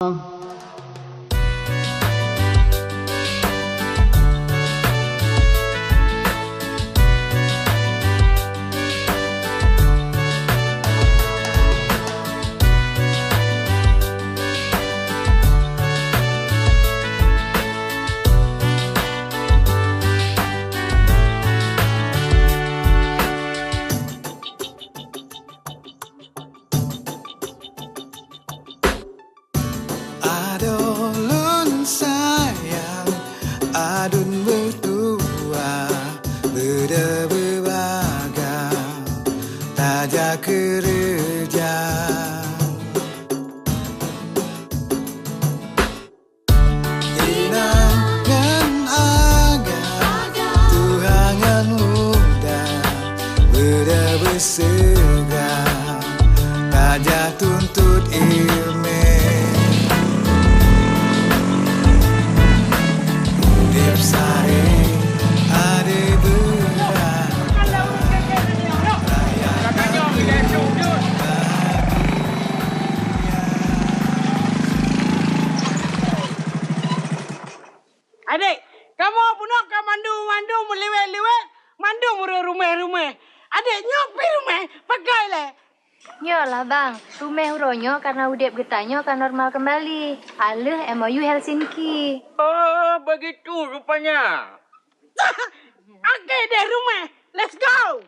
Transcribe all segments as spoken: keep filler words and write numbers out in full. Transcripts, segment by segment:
Adoe lôn sayang, aduen meutuwah, beudôh beubaga, tajak keureuja. Inong ngon agam, tuha ngon muda, beudôh beusyeuruga, tajak tuntot ileumèe. Udép saréng, adoe beurata. Adék, kamoe bunoe ka mandum-mandum meuliwet-liwet, mandum ureueng ruméh-ruméh. Adék, nyoe pih ruméh, pakon lé? Nyoe lah, Bang. Ruméh uroe nyoe karena udép geutanyoe ka normal kembali. Ka lheueh M O U Helsinki. Oh, begitu rupanya. Oke deh, ruméh. Let's go.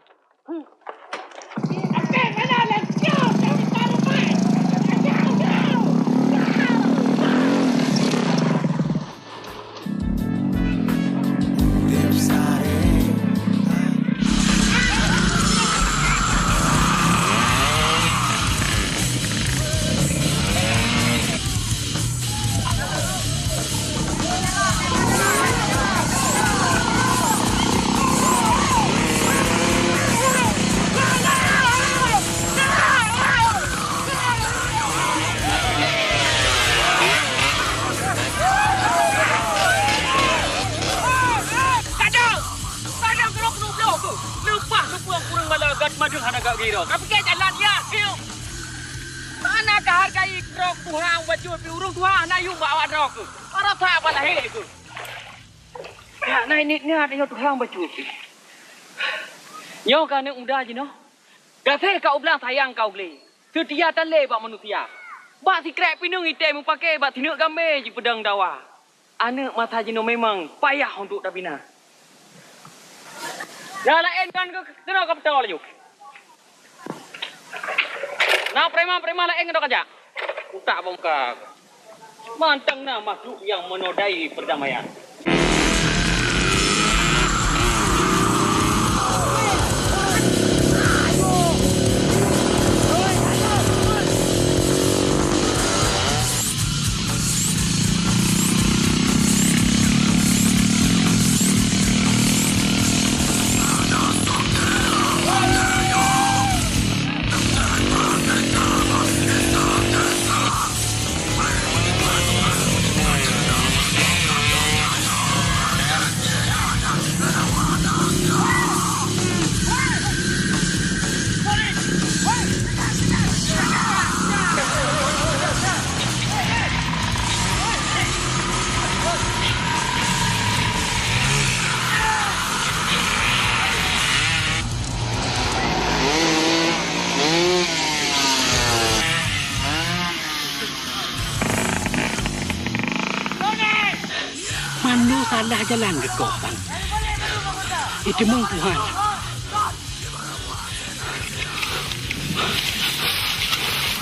Leupah keupeue kureueng bala gata madeueng hana gak gira. Kapike jalan ya, hiu. Hana ka hargai droe tuha bacut pih ureueng tuha hana yum bak awak droe keuh. Para that bak lahé keuh. Aneuk nyoe tuha bacut pih. Nyoe ka aneuk muda jinoe. Gaséh ka ublang sayang ka u glé. Seutia tan lé bak manusia. Bak sikrek pineung item mupake bak sineuk gamé jipeudong dawa. Aneuk masa jinoe memang payah untuk tabina. Nyang laén ngon keunoe ka peutoe laju. Na preman-preman laén ngon kajak. Utak bongka. Mantong na makhluk nyang menodai perdamaian. Manoe salah jalan geukoh, Bang. Iteumeung Tuhan.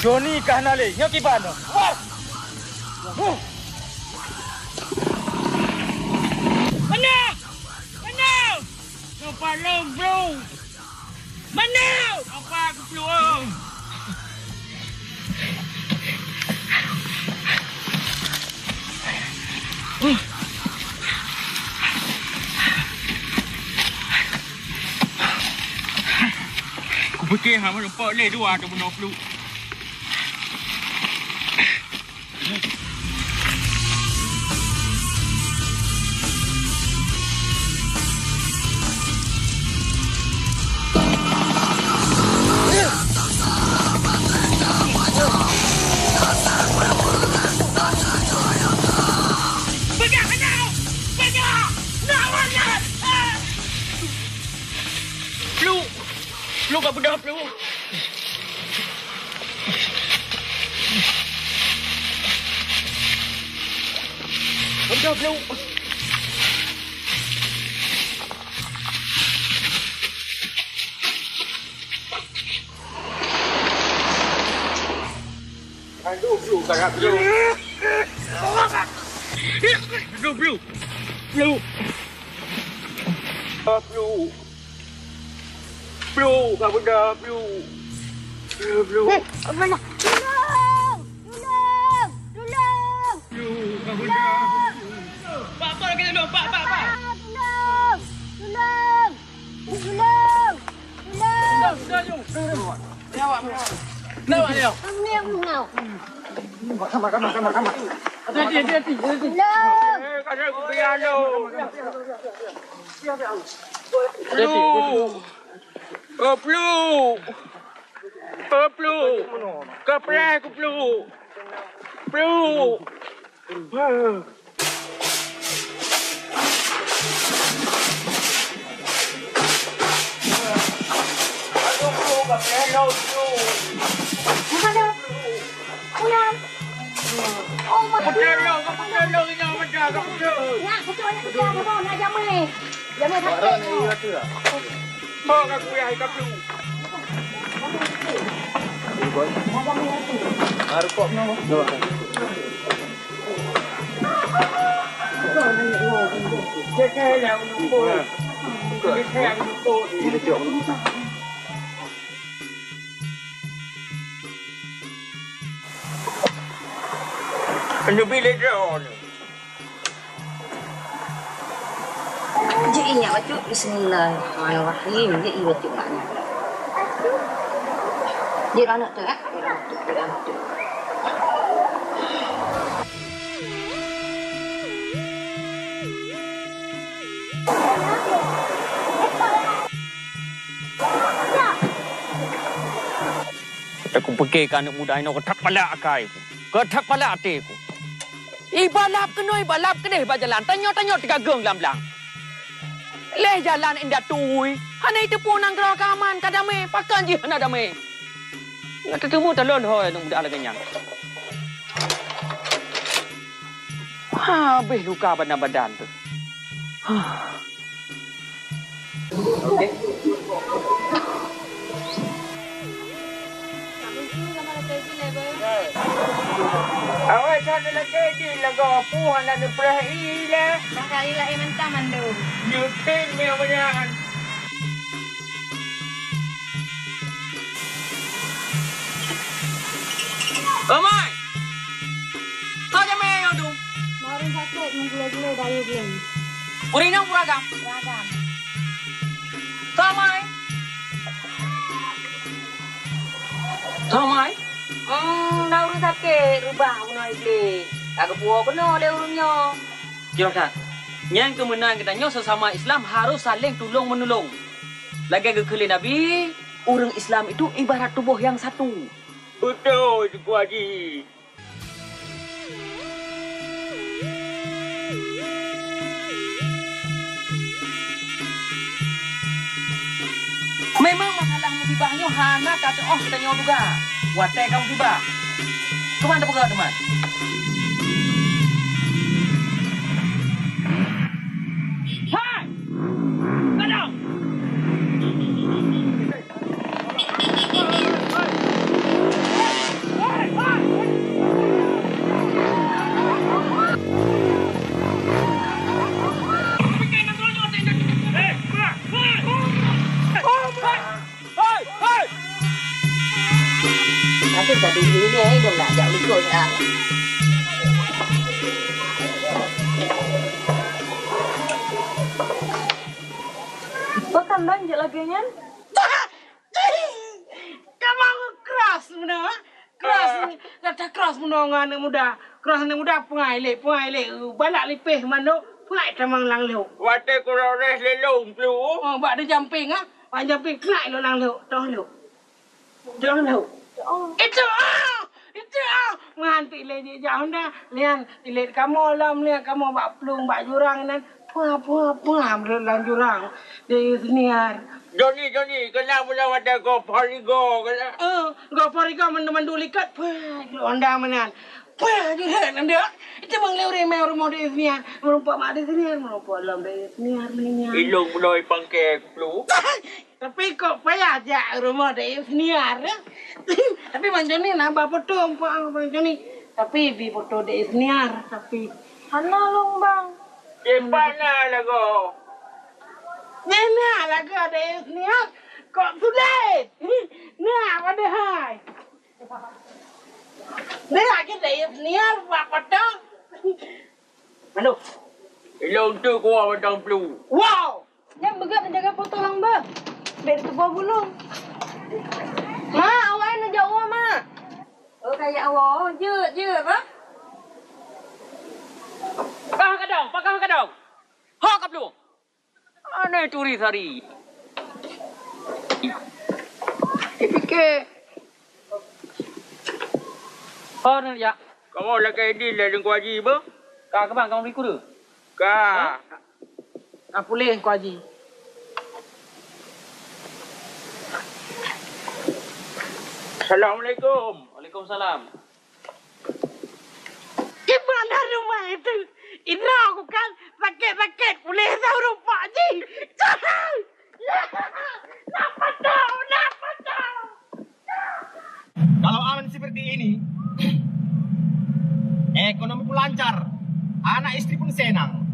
Joni ka hana lé, nyoe kiban. Wah! Huh! Manoe! Manoe! Nyoe paleng, bro! Manoe! Apa keuplueng? Kupike hana meurumpok lé dua atau bunoe pluek. Dah, Bro. Aduh, Bro, sangat, Bro. Aduh, Bro. Bro. Ah, Bro. Bro, ka beuna, Bro. Ya, Bro. Eh, apa nak? Tolong! Tolong! Tolong! Bro, ka beuna. Tolong! Pak, Pak, lagi tolong, Pak, Pak, Pak. Tolong! Tolong! Tolong! Tolong! Tolong! Tolong! Tolong! Tolong! Tolong! Tolong! Tolong! Hati-hati, hati-hati, hati-hati. Tolong! Eh, kadang aku biar lo. Bro. Oh, Bro. Oh, Bro. Kau perai aku, Bro. Bro. Nak, betul, nak, betul, nak, betul. Nak, betul, nak, betul, nak, jamé. Jamé sakét. Ho ka kupiah ié kapeue. Anu bilék droeneuh. Jeuet ingat bacut, bismillahirrahmanirrahim. Jeuet ingat bacut mak nyan. Jeuet aneuk teuh, eh? Jeuet aneuk teuh, jeuet aneuk teuh. Aku pike keu aneuk muda inoe keuthak palak akai ku, keuthak palak até ku. Ibalap keunoe, ibalap keudeh bak jalan, tanyoe-tanyoe teugageung lam blang. Leh jalan indatu ui, hana iteupeue nanggroe ka aman, ka damé, pakon jih hana damé. Ngat teuteumu talon hôi aneuk muda lagèe nyan. Habéh luka badan-badan teuh. Oke. Awai that lelaki di lagoe pu hana neupreh i lé. Bahkan i lahé mantong mandum. Nyuting meunan. Amai! Soe jamé nyoe tu? Baru sakét meugulé-gulé bayu gleng. Ureueng inong peuragam? Peuragam. Soe amai? Soe amai? Hmm, na ureueng sakét reubah bunoe gleng. Ka geupuwoe keunoe lé ureueng nyoe. Jroh that. Nyan keuh meunan geutanyoe seusama Islam harôh saléng tulông-meunulông. Lagèe geukheun lé Nabi, ureueng Islam itu ibarat tuboh nyang satu. Beutôi, Teungku Haji. Memang masalah musibah nyoe hana ka teu'oh geutanyoe duga. Watèe ka musibah, keuman tapeugah teuma? Hai! Gadong! Tapi tadi ini dia nak jak likot ah. Pekan ban je lagèe nyan. Kamoe cross meunoe, cross, gata cross meunoe ngon aneuk muda. Cross aneuk muda peungai lé, peungai lé. Balak lipéh mandum, peungai tamong lam lhok. Watèe kurang reh lé lôn plu. Oh, bak di jampéng ah. Bak jampéng peungai lôn lam lhok, toh lhok. Toh lhok. Itu ah, itu ah. Ngan ti lé jijak honda, lian ilet kamoe lom, lian kamoe bak plueng, bak jurang nan. Puah, puah, puah, meureuet lam jurang. Di senior. Joni, Joni, keunan meunan watèe goh porigo keunan. Eh, goh porigo mandu-mandu likot. Puah, Honda meunan. Payah jeuet nyan, Dek. Itu bang lé ureueng mé rumoh Dek Isniar. Meureumpok mak Dek Isniar, meureumpok lom Dek Isniar, Dek Isniar. Ilong beuloi pangke plu. Tapi kok payah jak rumoh Dek Isniar, ya? Tapi Bang Joni na ba foto, Bang Joni. Tapi bi foto Dek Isniar, tapi hana lôn, Bang. Di mana lagoe? Di na lagoe Dek Isniar. Kok sulet? Nah, padahai. Dia lagi dari niar buat potong. Aduh. Ilong tu kuah batang pelu. Wow. Nyan beugöt neujaga foto lam beuh. Bèk teupeue bulong. Ma, awai neujak uwa, Ma. Oh, kaya awai. Jeuet, jeuet, Ma. Pakah kadang, pakah kadang. Ha, ka pelu. Aneh turi sari. Dipike. Hor ni ya. Kamu lagi di ladang kuaji ba? Ka ke bang kamu ikut tu? Ka. Ha? Ka puléh kuaji. Assalamualaikum. Waalaikumsalam. Di mana rumah itu? Indra aku kan sakit-sakit kulih tahu rupa ji. Napa tahu? Napa tahu? Kalau aman seperti ini, ekonomi pun lancar, anak istri pun senang.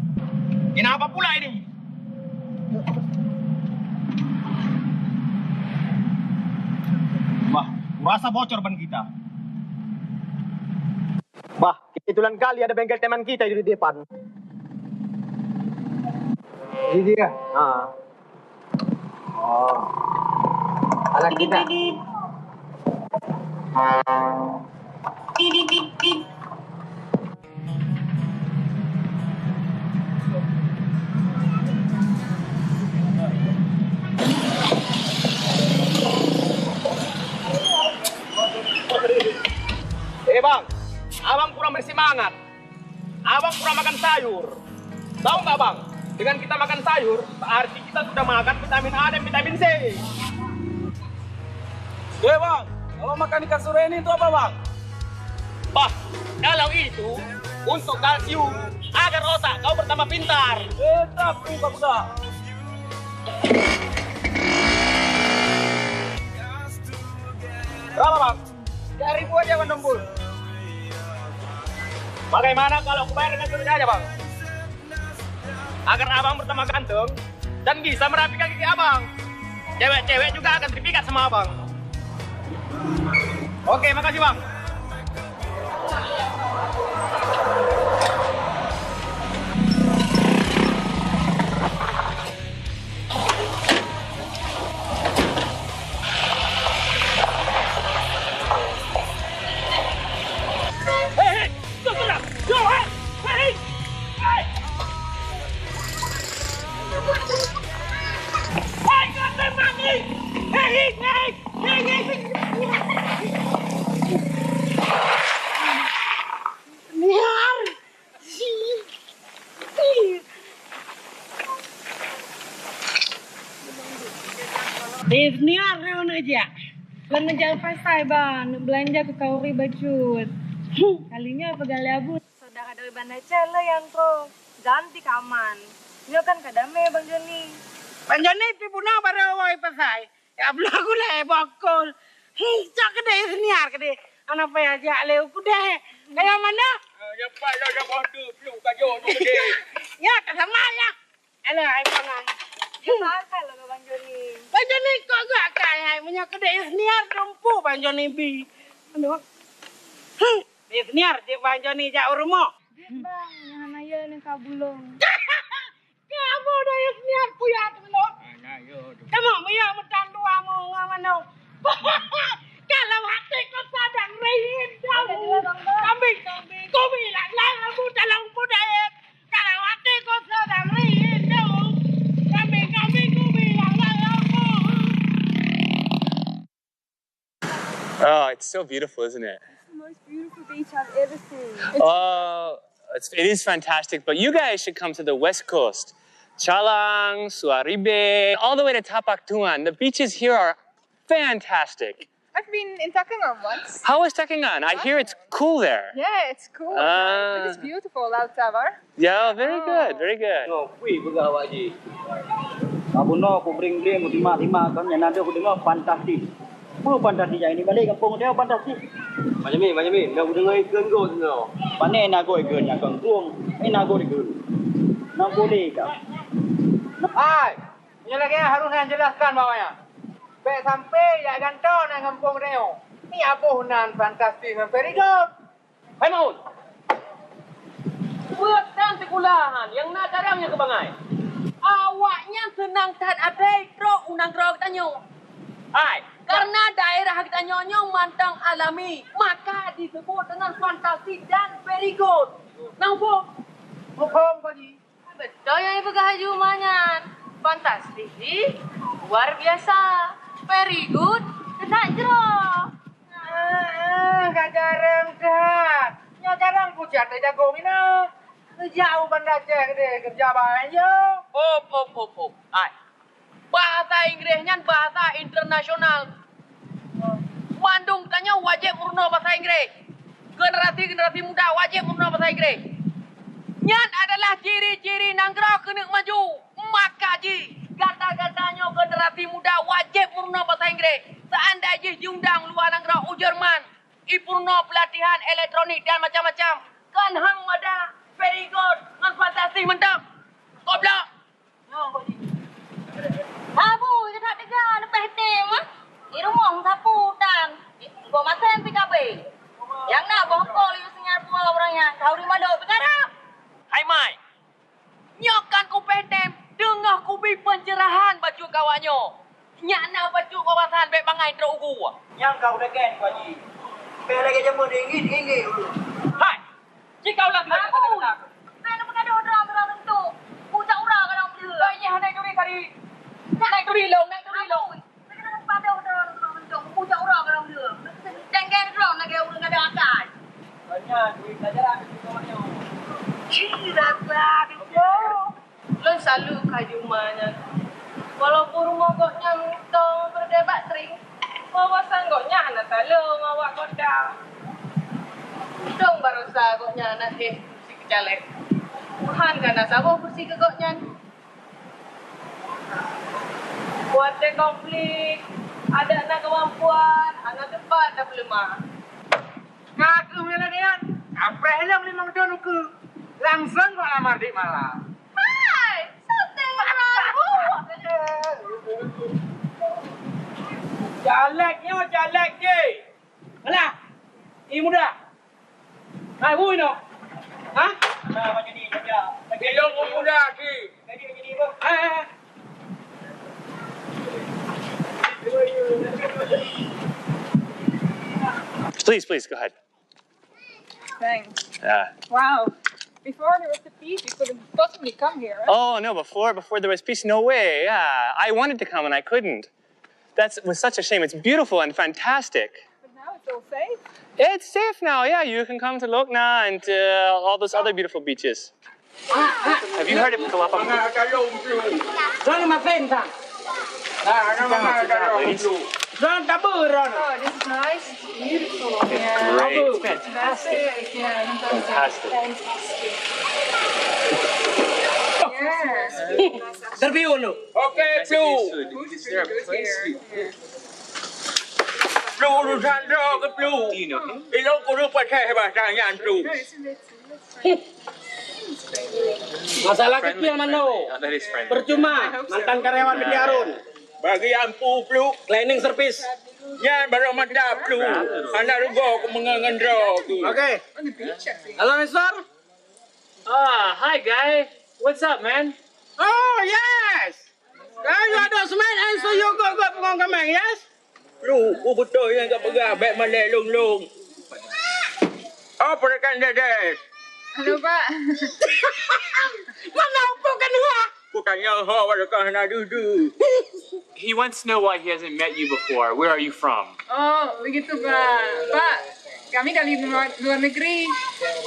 Kenapa pula ini? Wah, kurasa bocor ban kita. Bah, kebetulan kali ada bengkel teman kita di depan. Ini dia. Ha. Oh. Anak kita. Eh bang, abang kurang bersemangat. Abang kurang makan sayur. Tahu nggak bang? Dengan kita makan sayur, berarti kita sudah makan vitamin A dan vitamin C. Weh bang, kalau makan ikan sure ini untuk apa bang? Bah, kalau itu untuk kalsium, agar otak kau bertambah pintar. Eh, tak, buka, buka. Berapa bang? Tiga ribu aja bang Dempul. Bagaimana kalau aku bayar dengan duit aja bang? Agar abang bertambah ganteng dan bisa merapikan gigi abang. Cewek-cewek juga akan terpikat sama abang. Oke, makasih bang. Deh, niar neuneuk jak. Lôn neujak pasai ba, neuk beulanja keu kauri bacut. Kali nyoe peugah lé Abu. Saudara dari Banda Aceh le nyang troh. Ganti kaman. Nyoe kan ka damé Bang Joni. Bang Joni pi bunoe barô woe pasai. Ya Allah, gulai bokol. Hi, cok keudeh niar keudeh. Anak payah jak lé u keudeh. Kaya mana? Ah, ya, Pak, lah, dah bodoh, belum kajok tu keudeh. Ya, tak sama ya. Alah, hai pangan. Dia bakal lah Bang Joni. Bang Joni kok gak kai hai, meunyoe keudeh niar dumpu Bang Joni bi. Aduh. Huh, niar cit Bang Joni jak u rumoh. Jeuet bang, nyang hana yö neu ka bulong. Kamu dah yö niat puyat dulu. Hana yö tu. Kamu miyö meutan dua mu ngon manoe. Kalau hati kau sadang rindu. Kambing, kambing, kau bilang lah aku dalam budaya. Kalau hati kau sadang rindu. Kambing, kambing, kau bilang lah aku. Oh, it's so beautiful, isn't it? It's the most beautiful beach I've ever seen. Oh, it's, it is fantastic, but you guys should come to the West Coast. Calang, Suaribe, all the way to Tapak Tuan. The beaches here are fantastic. I've been in Takengon once. How is Takengon? I hear it's cool there. Yeah, it's cool. Ah. It is beautiful out there. Yeah, very good, very good. Nyoe kui peugah awak jih. Ka bunoe kubring-bring, kutimak-timak, kon nyan na deuh kudeungoe fantastis. Peue fantastis nyan? Ini balik gampông dia fantastis. Macam ni, macam ni. Dah kudeungoe ikheun got nyoe. Pane na got ikheun nyan kong krueng. Ini na got ikheun. Nang boleh ka. Hai, nyoe lagèe harus nyan jelaskan bak awaknyan. Bèk sampai jak gantoe na gampông tanyoe. Ni aboh nan fantastis ngon very good. Hai Maun! Buet dan sikula han nyang na carang nyang keu bangai. Awaknyan seunang that até trok u nanggroe geutanyoe. Hai, karena daerah geutanyoe nyoe mantong alami, maka disebut dengan fantastik dan very good. Nang phôn? Muphom, Pak Ji. Beutôi nyang jipeugah Haji Uma nyan. Fantastik jih, luar biasa. Very good, keuneuk jroh. Ah, ka jarang that. Nyoe jarang pucat lé jago mina. Neujak u Banda Aceh keudeh keureuja bareng yo. Hop, hop, hop, hop. Ai. Bahasa Inggréh nyan bahasa internasional. Mandum tanyoe wajéb meurunoe bahasa Inggréh. Generasi-generasi muda wajéb meurunoe bahasa Inggréh. Nyan adalah ciri-ciri nanggroe keuneuk maju. Maka jih, gata-gata nyoe generasi muda wajéb meurunoe bahasa Inggréh. Seandai jih jiundang luwa nanggroe u Jerman, jipeurunoe peulatihan elektronik dan macam-macam, kan hang mada very good ngon fantastik mantap. Goblok! Abu, keutak teuga leupah tem, ah. Di rumoh sapu tan. Bok masen P K B. Nyang na boh kol yue singat dua ureueng nyan, ka ureueng malok bicara. Hai mai. Nyoe kan kupéh tem, teungoh kubi pencerahan bacut keu awak nyoe. Nyak na bacut wawasan bèk bangai trok ugu. Nyang ka ulèe gen, Pak Ji. Bèk lagèe jameun inggit-inggit ulôn. Hai! Jika ulang kali kata-kata. Hai, nak peugadoh droe, droe untuk. Pucak uroe ka dong bleu. Hai, nyah naik turi kali. Naik turi long, naik turi long. Nak kena padoh droe, droe untuk. Pucak uroe ka dong bleu. Tenggen droe lagèe ureueng ka ada akai. Banyak duit pelajaran di sekolah ni. Cih, rasa di Lôn salut keu Haji Uma nyan. Walaupun rumoh gobnyan mantong peureudèe bak tring, wawasan gobnyan hana talo ngon awak kota. Untông baroesa gobnyan hana héh kursi keu caleg. Tuhan ka na saboh kursi keu gobnyan. Watèe konflik, adak na keumampuan, hana teumpat tapeuleumah. Ka kheueh lagèe nyan, kapreh lom limong thon ukeue, langsong kok lamar di malam. Hai, soe teungoh ragu? Caleg nyoe caleg jih. Alah, i muda. Hai, hui noh. Ha? Ilong muda jih. Please, please, go ahead. Thanks. Yeah. Wow. Before there was the peace, you couldn't possibly come here, right? Oh, no, before, before there was peace, no way. Yeah, I wanted to come and I couldn't. That was such a shame. It's beautiful and fantastic. But now it's all safe. It's safe now, yeah. You can come to Lokna and, uh, all those other beautiful beaches. Have you heard of Kelapa? Droeneuh masen, sang. Nah, nah, nah, nah, nah, ladies. Droeneuh tabeue, droeneuh. Oh, this is nice. Beautiful. It's great. It's fantastic. Fantastic. Yeah, fantastic. Fantastic. Yes. Interview dulu. Oke, Plu. Food is really good here. Yeah. Plu, urusan droe keu Plu. Do you know him? Ilong kureueng patéh bahasa nyan, Plu. No, it's in the Masalah kecil, Mano. Oh, that is friendly. Percuma, mantan karyawan Beli Harun. Bagi ampu, Plu. Cleaning service. Nyan baru mantap, Plu. Hana rugoe keu meungon ngon droe tu. Oke. Halo, Mister. Ah, hi, guy. What's up, man? Oh, yes. Kayu adoh semen, answer you good, good, pengon kemeng, yes? Lu, ku beutôi nyang ka peugah, bèk malèe lông-lông. Oh, perekan Dedes. Halo, Pak. Mana upu kan dua? Ku tanya ho, adakah na dudu? He wants to know why he hasn't met you before. Where are you from? Oh, begitu, Pak. Pak, kami dari luar, luar negeri.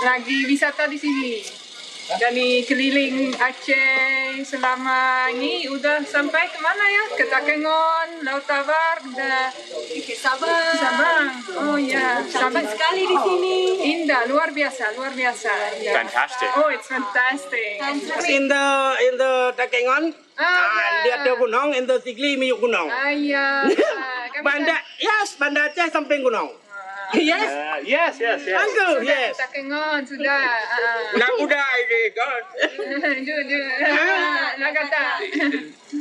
Lagi wisata di sini. Kami keliling Aceh selama ni udah sampai ke mana ya? Ke Takengon, Laut Tabar, udah Sabang. Sabang. Oh ya, sampai sekali di sini. Indah, luar biasa, luar biasa. Indah. Fantastic. Oh, it's fantastic. Fantastic. In the, in the Takengon, Ah, ah, ya. Di atas gunong, in the Sigli miyup gunong. Ah, ya. Kami Banda, kan yes, Banda Aceh samping gunong. Ah. Yes. Uh, yes, yes, yes. Uncle, sudah, yes. Takengon, sudah. Ah. Nak muda ini, kan? Jom, jom. Ah, nak kata.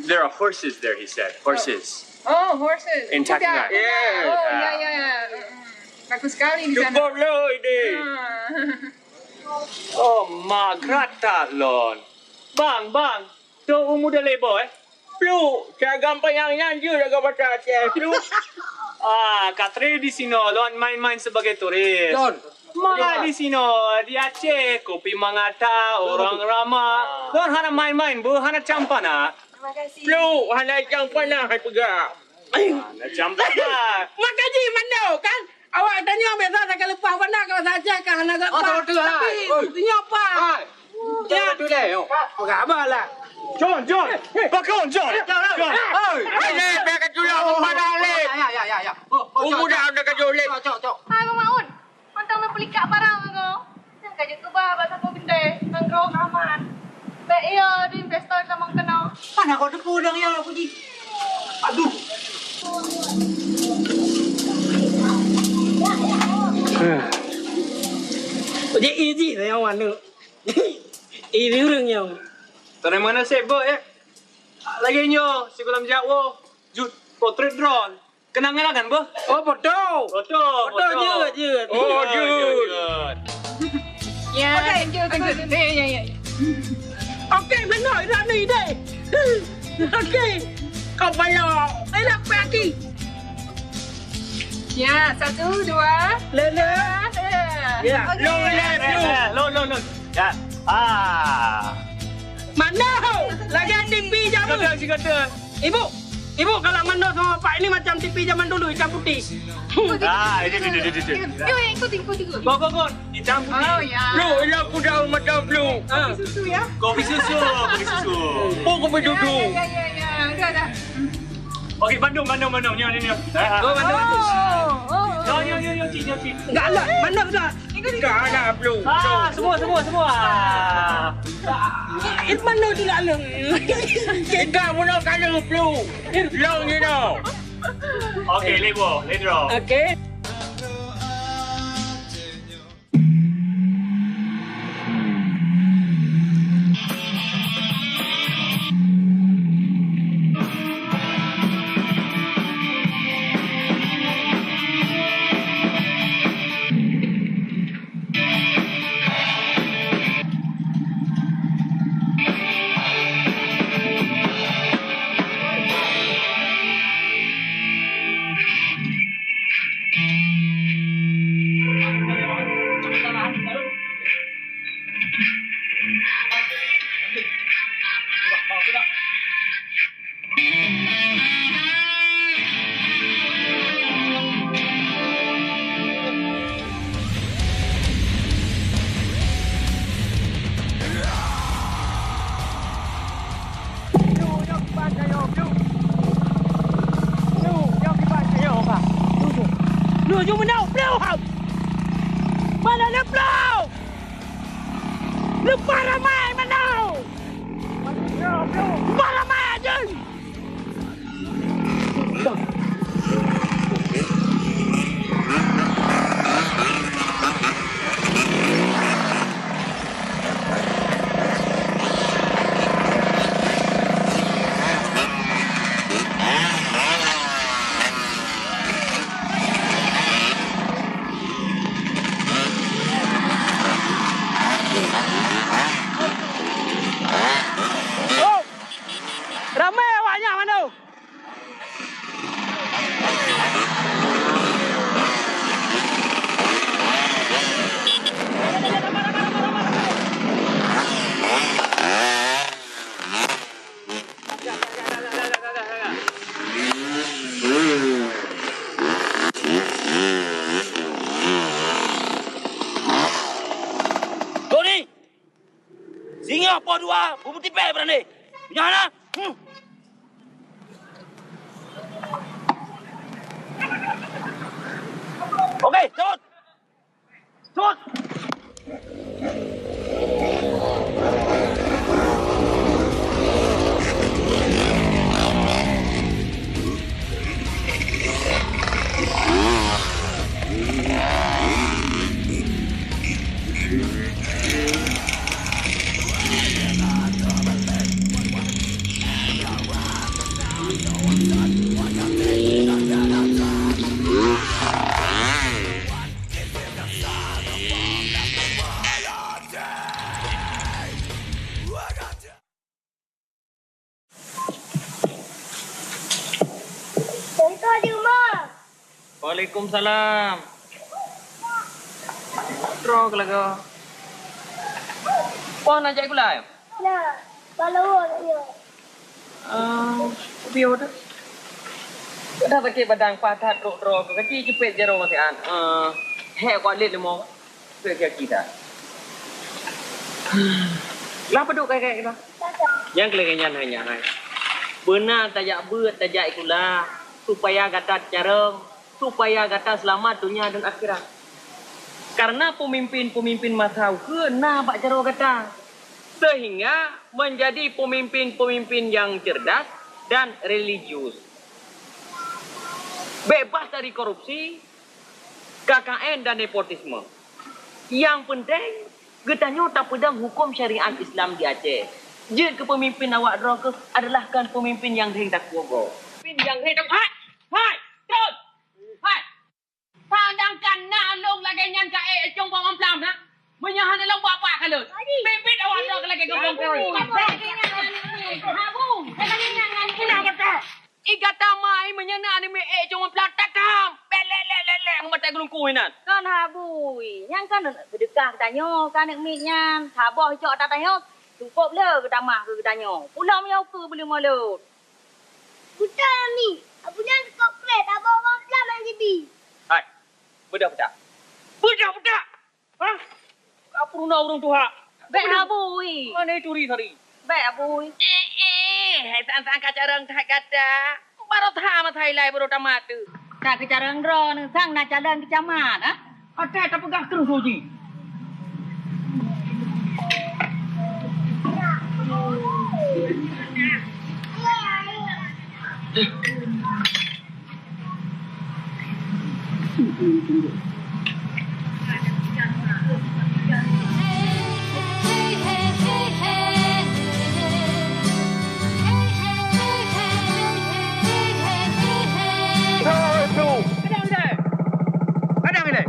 There are horses there, he said. Horses. Oh, horses. In Takengon. Kuda, kuda. Yeah. Oh, ya, ya, ya. Mm-mm. Bagus sekali di sana. Cukup loh ini. Ah. Oh, mak, gerata lon. Bang, bang. Tu umu dah lebo, eh? Pluk, seragam panyang nyan jeuet jaga basa Aceh, pluk. Ah, Kak Tri di sinoe lôn main-main sebagai turis. Lôn. Mak di sinoe, di Aceh, kopi mangata, orang ramah. Lôn hana main-main, bu, hana campana. Terima kasih. Pluk, hana campana, hai peugah. Hana campana. Maka ji mandau, kan? Awak tanyoe biasa takaleumpah banda ka bahasa Aceh ka hana galeumpah. Oh, betul, hai. Tapi, oi. Tanyoe apa? Hai. Ya. Betul, betul, oh. Peugah abah lah. John, John. Pakon, John. John. John. Oi. Hai, le, biar ka tulak, oh, padang, le. Ya, ya, ya, ya. Oh, oh, John, John. Umu dah, dah ka jauh, le. Cok, cok, cok. Hai, Mama Un. Mantong na peulikak barang ko. Nyang ka jeuet keubah bak saboh bintée, mangrove aman. Bèk iyo di investor tamong keunoe. Mana kau teupeu dang ya aku ji? Aduh. Jadi iji saya mana? Iri urang nyau. Tanah mana sih, Bok, ya? Lagi nyo, sikulam Jawa, jut potret drone. Kenangan kan, Bok? Oh, foto. Foto, foto, foto. Jeuet, jeuet. Oh, jeuet. Ya, okey, thank you, thank you. Eh, ya, ya. Okey, benar, dah ni deh. Okey. Kau payah. Eh, nak pergi. Ya, satu, dua. Lele. Ya. Okey. Long live you. Long, long, long. Ya. Ah. Mana? Lagi T V jamu. Sikata, sikata. Ibu, ibu, kalau mandor sama bapak ini macam T V zaman dulu, hitam putih. Ah, itu, itu, itu, itu. Yuk, yuk, ikut, ikut, ikut. Go, go, go. Hitam putih. Oh, ya. Lu, ilah kuda macam lu. Ah. Kopi susu, ya? Kopi susu, kopi susu. Oh, kopi susu. Ya, ya, ya, ya, ya. Udah, dah. Okey, bandum, bandum, bandum. Nyo, nyo, nyo. Ah, ah. Go, bandum, bandum. Oh, oh, oh. Nyo, nyo, nyo, nyo, cik, nyo, cik. Enggak lah, bandum dah. Ka na, Plu. Ah, semua, semua, semua. Ah. It mana tu lalu? Tiga puluh kali, Plu. Long, you know. Okey, lebo, ledro. Okey. Nuju meunan, Bro! Mana le, Bro? Leupah ramai meunan! Leupah ramai, Jun! Oh! Ramai awak nyan, Mano. Poh dua, bubuk tipéh beurani. Nyan na. Hmm. Oke, cut. Cut. Contoh di rumah. Waalaikumsalam. Droe keu lagoe. Poh na jak sikula? Na, bak lorong nak nyoe. Ah, piôh tu. Dah sakét badan, paih that trok droe keu kaki ceupet jaroe siat. Ah, hék kuat lét leumo. Keu gaki that. Lah padub kayèe-kayèe kita. Nyang keu lagèe nyan hai nyan hai. Beuna tajak beuet, tajak sikula, supaya gata teucarông, supaya gata seulamat donya dan akhirat. Karena peumimpin-peumimpin masa ukeue na bak jaroe gata, sehingga menjadi peumimpin-peumimpin nyang cerdas dan religius. Bebas dari korupsi, K K N dan nepotisme. Nyang peunteng, geutanyoe tapeudong huköm syariat Islam di Aceh. Jeuet keu peumimpin awak droe keuh adalah kon peumimpin nyang deuh takuwoe gob. Peumimpin nyang deuh takuwoe, hai! Hai! Tron! Hai! Sedangkan na lôn lagèe nyan ka ék cong bak mamplam na. Meunyoe hana lôn bak-bak ka lôn. Bit-bit awak droe keuh lagèe geubong karoi. Habu, lagèe nyan ngon Ih, gata mai meunyoe na aneuk miet ék cuma peulatak tham. Bèk lèk, lèk, lèk, lèk, ngon maté geulungku inan. Kon habui, nyan kan seudeukah geutanyoe keu aneuk miet nyan. Saboh icok ata tanyoe, cukôp le geutamah keu geutanyoe. Pulom nyoe keu beuleumolot. Beutôi, Mi. Abu nyan cukôp kreh, saboh ureueng peulamak jibi. Hai, beudôh peutak. Beudôh peutak! Hah? Ka peurunoe ureueng tuha. Bèk habui. Hana turi sari. Bèk habui. Eh, eh, hai sang-sang ka carông that gata. Baroe that masa ilai baroe tamat tu. Ka keu carông droeneuh sang na calon keu camat, ha? Até tapeugah keu suci. Padang ilèe. Padang ilèe.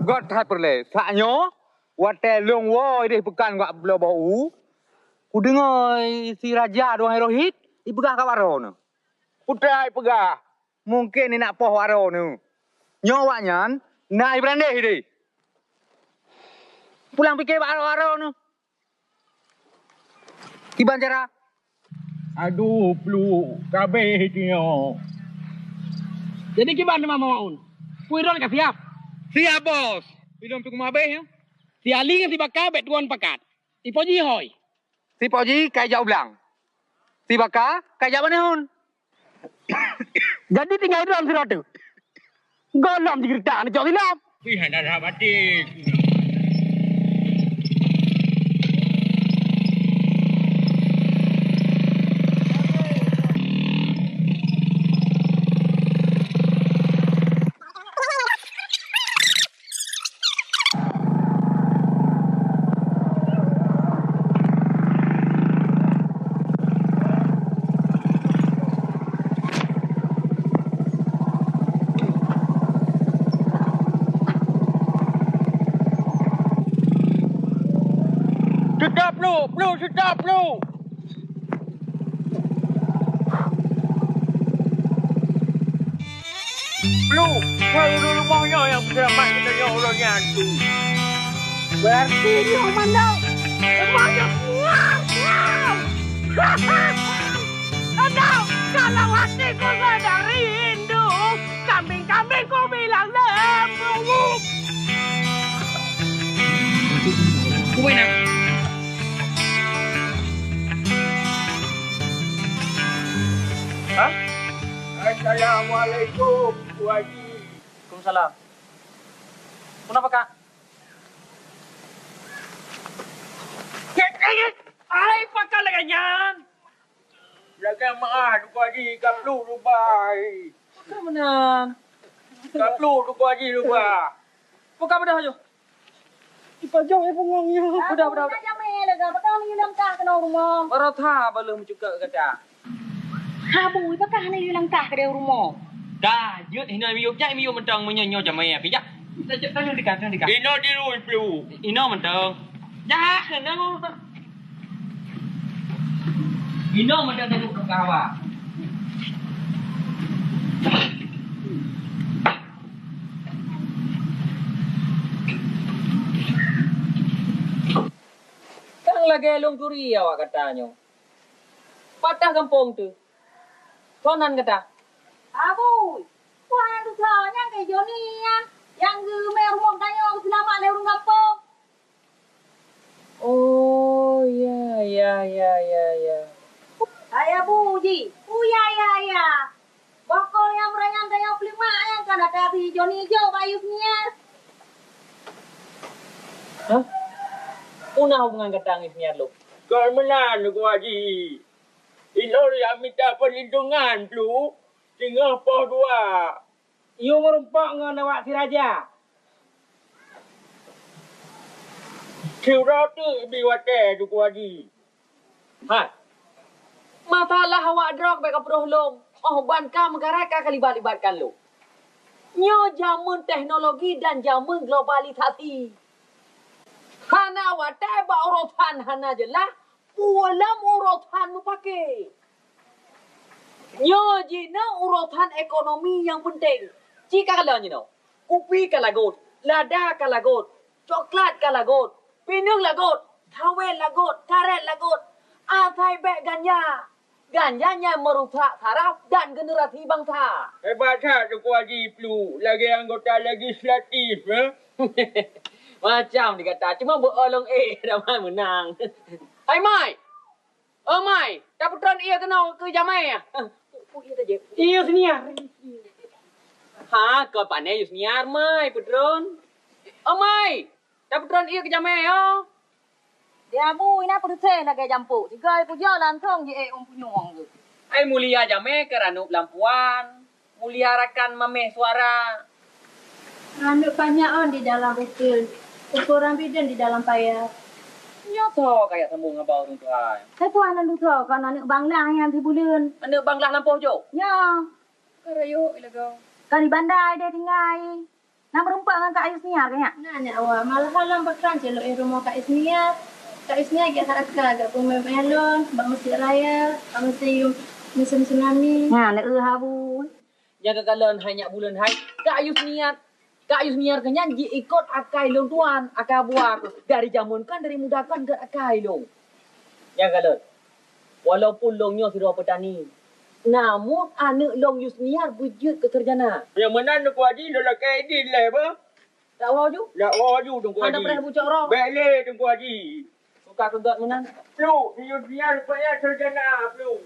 Göt that peureulèe. Saat nyoe, watèe lôn woe idéh peukan bak Bloe Boh U, kudeungö si raja Tuan Rohit ipeugah keu awak droeneuh. Peue teuma ipeugah? Mungken inak poh awak droeneuh. Nyoe awaknyan na i Beurandeh idéh. Pulang pike bak awak droeneuh. Kiban cara? Aduh, pluek, ka abéh itu nyoe. Jadi kiban teuma Maun? Peue droeneuh ka siap? Siap, Bos. Ilôn pih kumat abéh nyoe. Si Ali ngon si Baka bèk tuan pakat. Si Poji hôi. Si Poji ka ijak u blang. Si Baka ka ijak baneuhon. Jadi tinggai droe sidroe teuk. Gohlom jigeureutak aneuk cok silop. Ih, hana that batin. Seutôt pluek, pluek seutôt pluek. Pluek, ngon ureueng rumoh nyoe nyang peuseulamat geutanyoe uroe nyan tu. Beurati nyoe mandum rumoh nyoe puang, puang. Adoh, kalau hatiku sedang rindu, kambing-kambingku bilang lembu. Kubai na. Assalamualaikum, Teungku Haji. Waalaikumsalam. Kenapa, Kak? Ai, pakon lagèe nyan? Lagèe meu'ah, Teungku Haji, ka pluek luba. Pakon meunan? Ka pluek, Teungku Haji, luba. Buka beudôh ju. Ipajôh, eh, bungong nyoe. Udah, udah, udah. Jamé lé, ka pakon neuyue langkah keunoe rumoh. Barô that baloh meucukak gata. Haba, pakon neuyue langkah keudéh rumoh? Dah, jeuet hinoe miyueb, jak miyueb mantong meunyoe nyoe jamé pih jak. Tanyoe dika, tanyoe dika. Inoe di lui plu. Inoe mantong. Jak keunoe. Inoe mantong taduek keu kawa. Kan lagèe lôn turi awak gata nyoe. Pat gampông teuh. Soe nan gata? Abui, peue hana teusoe, nyan keuh Joni nyan, nyang geumè rumoh tanyoe geuseulamat lé ureueng gampông. Oh, ya, ya, ya, ya, ya. Hai Abu ji, oh ya, ya, ya. Bak kol nyang meuranyang tanyoe peulimak nyan kan ata si Joni jok bak Yusniar. Hah? Peue na hubungan gata ngon Yusniar lom? Kon meunan, Teungku Haji. Ilôn nyang mita peulindungan plu teungoh poh dua. Yue meurumpok ngon awak si raja. Siuroe teuk bi watèe, Teungku Haji. Hai. Masalah awak droe bèk kapeudroh lôn. Oh, ban ka meukarat ka kalibat-libatkan lôn. Nyoe jameun teknologi dan jameun globalisasi. Hana watèe bak urosan hana jeulaih, peue lom urosan meupaké. Nyoe jinoe urosan ekonomi nyang peunteng. Ci ka kalon jinoe. Kupi ka lagot, lada ka lagot, coklat ka lagot, pineung lagot, sawét lagot, karét lagot. Asai bèk ganja. Ganja nyan meurusak saraf dan generasi bansa. Hebat that Teungku Haji plu lagèe anggota legislatif, eh? Macam digata, cuma beu-o lôn éh, damai meunang. Hai Mai! Oh Mai, tapeutron ié keunoe keu jamé, ah. Peue ié tajép? Ié Yusniar. Ha, kon pané Yusniar, Mai, peutron. Oh Mai, tapeutron ié keu jamé, oh. Di Abu, inan peureuseh lagèe jampôk. Sigoe pujoe langsông jiék ôn punyueng geuh. Ai mulia jamé keu ranub lampuan. Mulia rakan mamèh suara. Aneuk banyak ôn di dalam ukeue, ukeue ureueng bideueng di dalam paya. Nyoe soe kajak sambông haba ureueng tuha? Hai tuan, aneuk soe kon aneuk banglah nyang sibuleuen. Aneuk banglah lampôh jok? Nyoe. Ka rayeuk ilagau. Ka di Banda deh tinggai. Na meurumpok ngon Kak Yusniar keu nyak? Na, nyak Wa. Malahan lam pakran cit lôn éh rumoh Kak Yusniar. Kak Yusniar gèt that aka, gèt peumè-mè lôn, bak Meuseujid Raya, bak museum, museum tsunami. Nyan, lé, eu, Abu. Nyang ka kalon hai nyak buleuen hai, Kak Yusniar. Kak Yusniar keu nyan jiikot akai lôn tuan, akai Abu Wa keuh. Dari jameun kan, dari muda kan gèt akai lôn. Nyang ka kalon. Walaupun lôn nyoe sidroe peutani, namun aneuk lôn Yusniar beujeuet keu sarjana. Nyang meunan Teungku Haji, lôn lakèe idin lé beuh. Dak woe ju? Dak woe ju, Teungku Haji. Hana preh bucok roh. Bèk lé, Teungku Haji. Suka keu gèt meunan. Plu, Yusniar rupanya sarjana, Plu.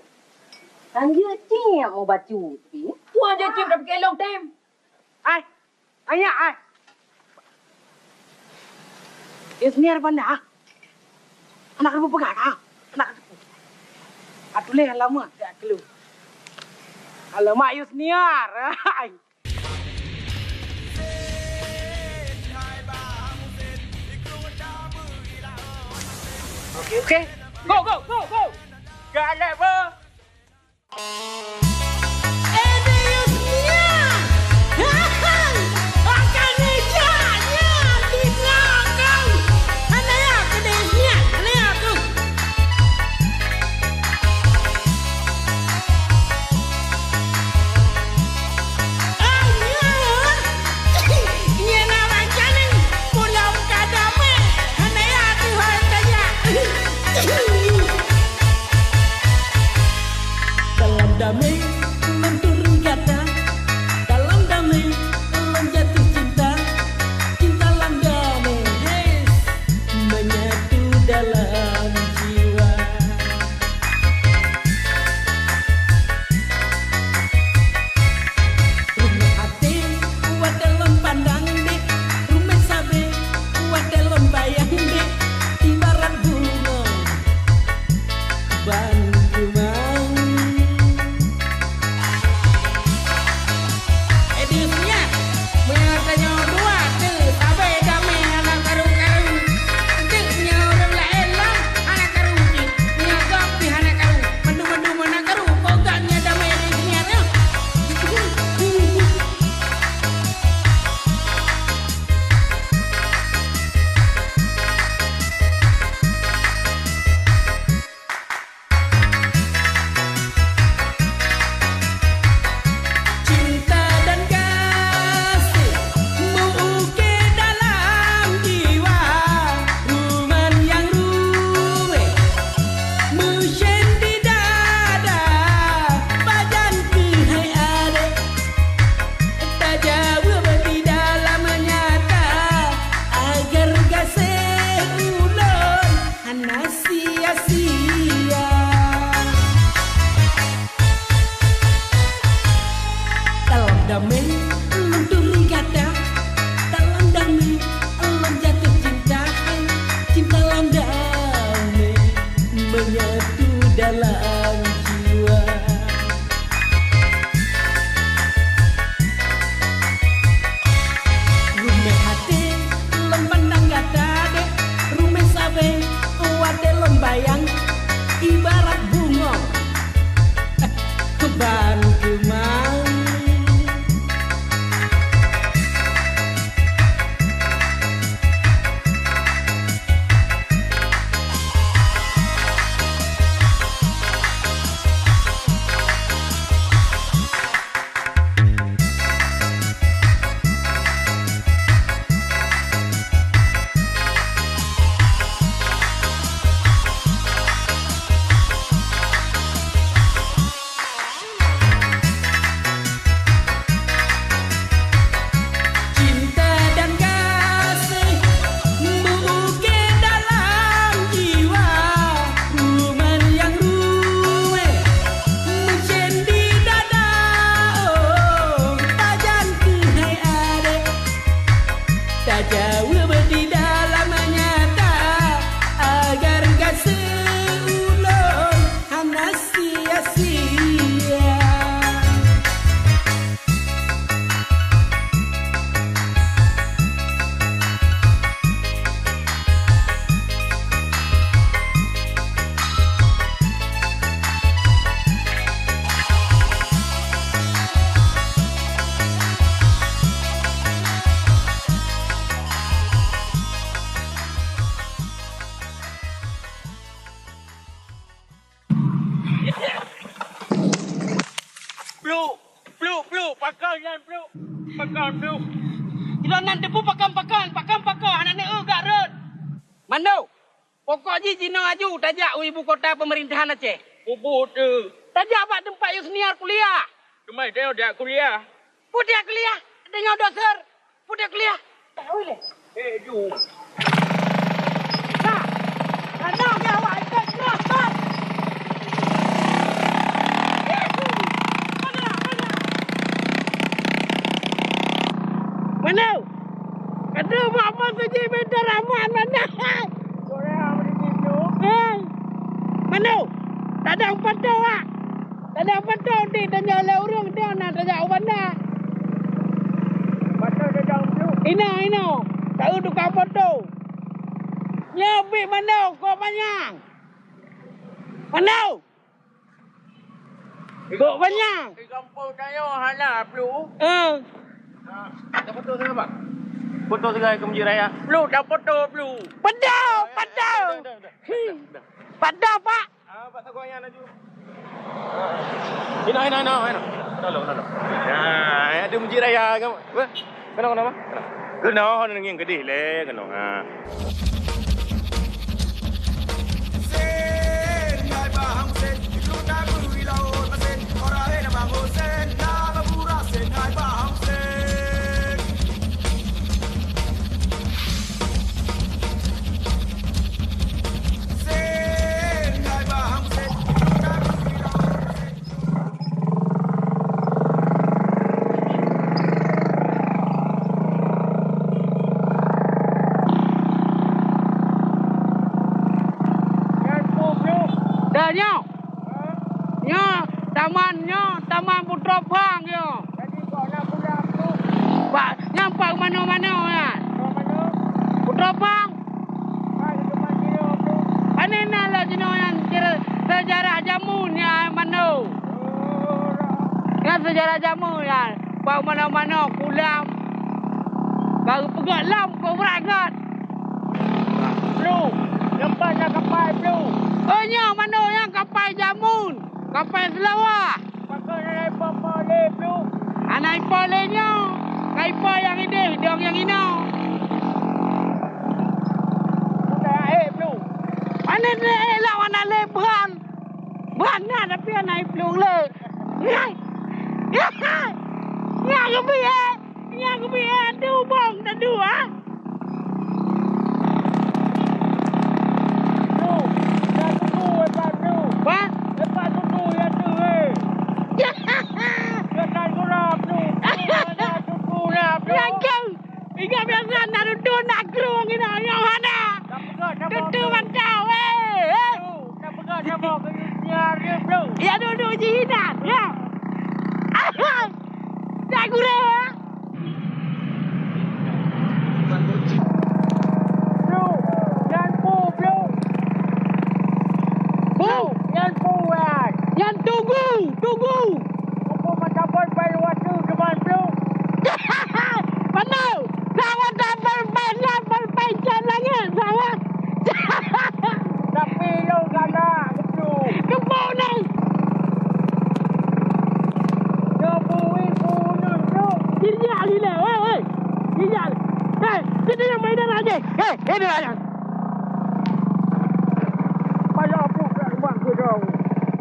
Hanjeuet cit, oh, bacut. Tuan jeuet cit, tapi keu lôn tem. Hai, hai nyak, hai. Yusniar Banda. Aneuk keuneuk peugah ka? Aneuk keuneuk. Atuléh alamat jak keu lôn. Alamat Yusniar. Hai. Oke, oke. Go, go, go, go. Galak, bro. Jaweueb di dalam nyata, agar gaséh ulôn hana sia-sia. Pluk, pluk, pluk, pakon nyan, pluk. Pakon, pluk. Ilôn nan teupeu pakon-pakon, pakon-pakon, hana neueu gak rot. Mando, pokok jih jinoe aju tajak u ibu kota peumerintahan Aceh. Peubuet, eh. Tajak bak teumpat Yusniar kuliah. Teuma tanyoe jak kuliah. Peue jak kuliah? Tanyoe doser. Peue jak kuliah? Tahu le. Eh, ju. Nah, tanyoe ke awak ikot terus, Bang. Yesu. Mana, mana? Mana? Aduh, mak, mak, tu je beda ramah mana? Hei. Mana? Tadang pato, ah. Tadang pato di tanya le urang dia nak tanya u banda. Pato tadang tu. Ino, ino. Tahu tukang foto. Nyoe bit mana? Kok banyak? Mana? Kok banyak? Di kampung tanyoe hana, Blu. Eh. Ah, ada foto saya, Bang? Foto saya ke Masjid Raya. Blu, dah foto, Blu. Pedo, pedo. Dah, dah, dah, dah, dah. Pedo, Pak. Ah, Pak Sagoe nyan laju. Ina, ina, ina, ina. Tolong, tolong. Nah, ada Masjid Raya ke? Apa? Kena, kena apa? Kena. Kena, kena ngieng keudeh lé, kena. Ha. Nyan peue, Bro? Dah nyoe. Hah? Nyoe taman, nyoe taman Putroe Phang nyoe. Jadi, kok na pulang tu? Pak, nyan pak manoe-manoe nyan. Kok manoe? Putroe Phang. Hai, teman dia tu. Pane na lôn jinoe nyan seujarah jameun nyan manoe. Oh, lah. Nyan seujarah jameun nyan. Bak manoe-manoe kulam. Baru peugöt lom keu brat göt. Blu, nyoe pat na kapai, Blu. Oh, nyoe manoe nyan kapai jameun, kapai Seulawah. Pakon hana ipo-po lé, Blu? Hana ipo lé nyoe. Ka ipo nyang ideh, dong nyang inoe. Bukan aek, Blu. Pane aek lawang na lé beuhan. Beuhan na tapi hana iplueng lé. Nyan. Nyan geubi, eh. Nyan geubi, eh. Adu bong tadu, ah. Bang? Ingat biasa na dudu na krueng ina, nyoe hana. Dudu mantong, weh. Ya dudu jih inan, ya. Tak gurau, ah. Bro, nyan peue, Bro? Peue? Nyan peue, wai? Nyan tugu, tugu. Apa mata bol pai waktu depan, Bro? Mana? Sawah dah pai, pai, pai, pai, pai, pai, langit, sawah. Tapi lo galak, Bro. Kebun ni. Kebun, kebun, Bro. Tidak, tidak, weh, weh. Tidak. Hei, kita yang main darah je. Hei, ini lah yang. Payah buka rumah ke kau.